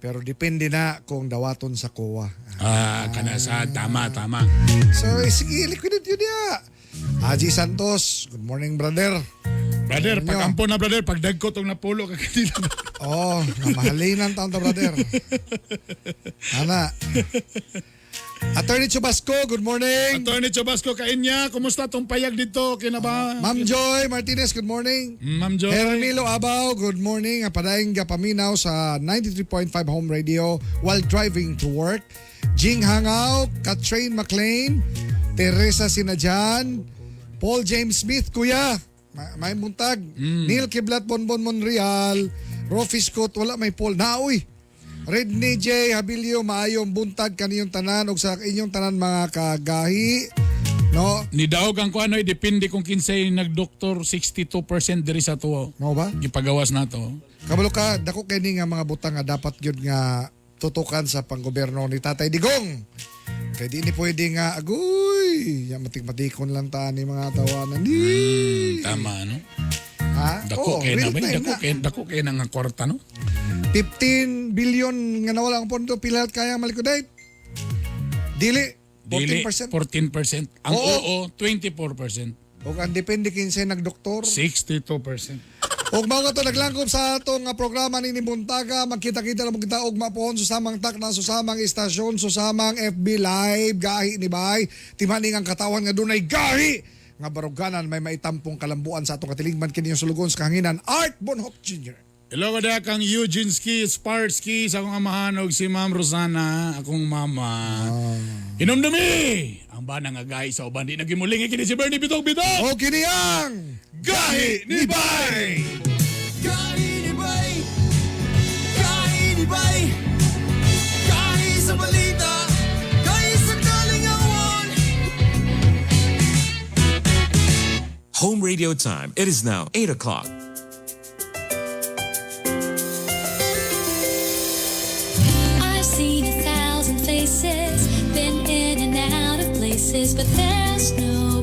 Pero depende na kung dawaton sa COA. Ah, kanasa. Tama, tama. So, sige, liquidate yun niya. Haji Santos, good morning, brother. Brother, Ano? pag-ampo na, brother. Pagdagko tong napulo ka kanila. Oh, namahalinan taon ta, brother. Ana. Attorney Chubasco, good morning. Attorney Chubasco, kain niya. Kumusta tong payag dito? Kina ba? Ma'am Joy Martinez, good morning. Ma'am Joy. Hermilo Abao, good morning. Padayon gapaminaw sa 93.5 Home Radio while driving to work. Jing Hangaw, Katrain McLean, Teresa Sinadjan, Paul James Smith, kuya. May buntag. Neil Kiblat Bonbon Monreal, Rofi Scott, wala may Paul. Naoy. Redney J. Habilio, maayong buntag kaniyong tanan ug sa inyong tanan mga kagahi. No? Ni daog ang kuan oy, depende kung kinsay nagdoktor 62% diri sa tuwa. Mao ba? Gipagawas na to. Kabalo ka, dako kay ni nga mga butang nga dapat gyud nga tutukan sa panggobyerno ni Tatay Digong. Kay di ni pwede nga agoy, ya matik-matikon lang ta ni mga tawanan ni. Tama no. Ha? Dako Oo, kay na real ba? time Dako na. kay dako kay na nga kwarta no. 15 billion nga nawala ang pondo PhilHealth kaya malikudate. Dili Dili 14%. 14%. Ang Oo. oo 24%. Ug ang depende kinsay nagdoktor. 62%. Ug mao to naglangkob sa atong nga programa ni Buntaga, magkita-kita na mo kita ugma pohon susamang takna, susamang istasyon, susamang FB Live, gahi ni bay. Timaning ang katawan nga dunay gahi nga baruganan may maitampong kalambuan sa atong katilingban kini yung sulugon sa kahanginan Art Bonhoc Jr. Hello ka kang Eugene Ski, Sparsky, sa akong amahan og si Ma'am Rosana, akong mama. Hinumdumi! Ang bana nga gahi sa uban di nagimuling kini si Bernie Bitog Bitog. O kini ang Gahi ni Bay! Gahi ni Bay! Gahi ni Bay! Gahi sa balita! Gahi sa kalingawan! Home radio time. It is now 8 o'clock. I've seen 1,000 faces, been in and out of places, but there's no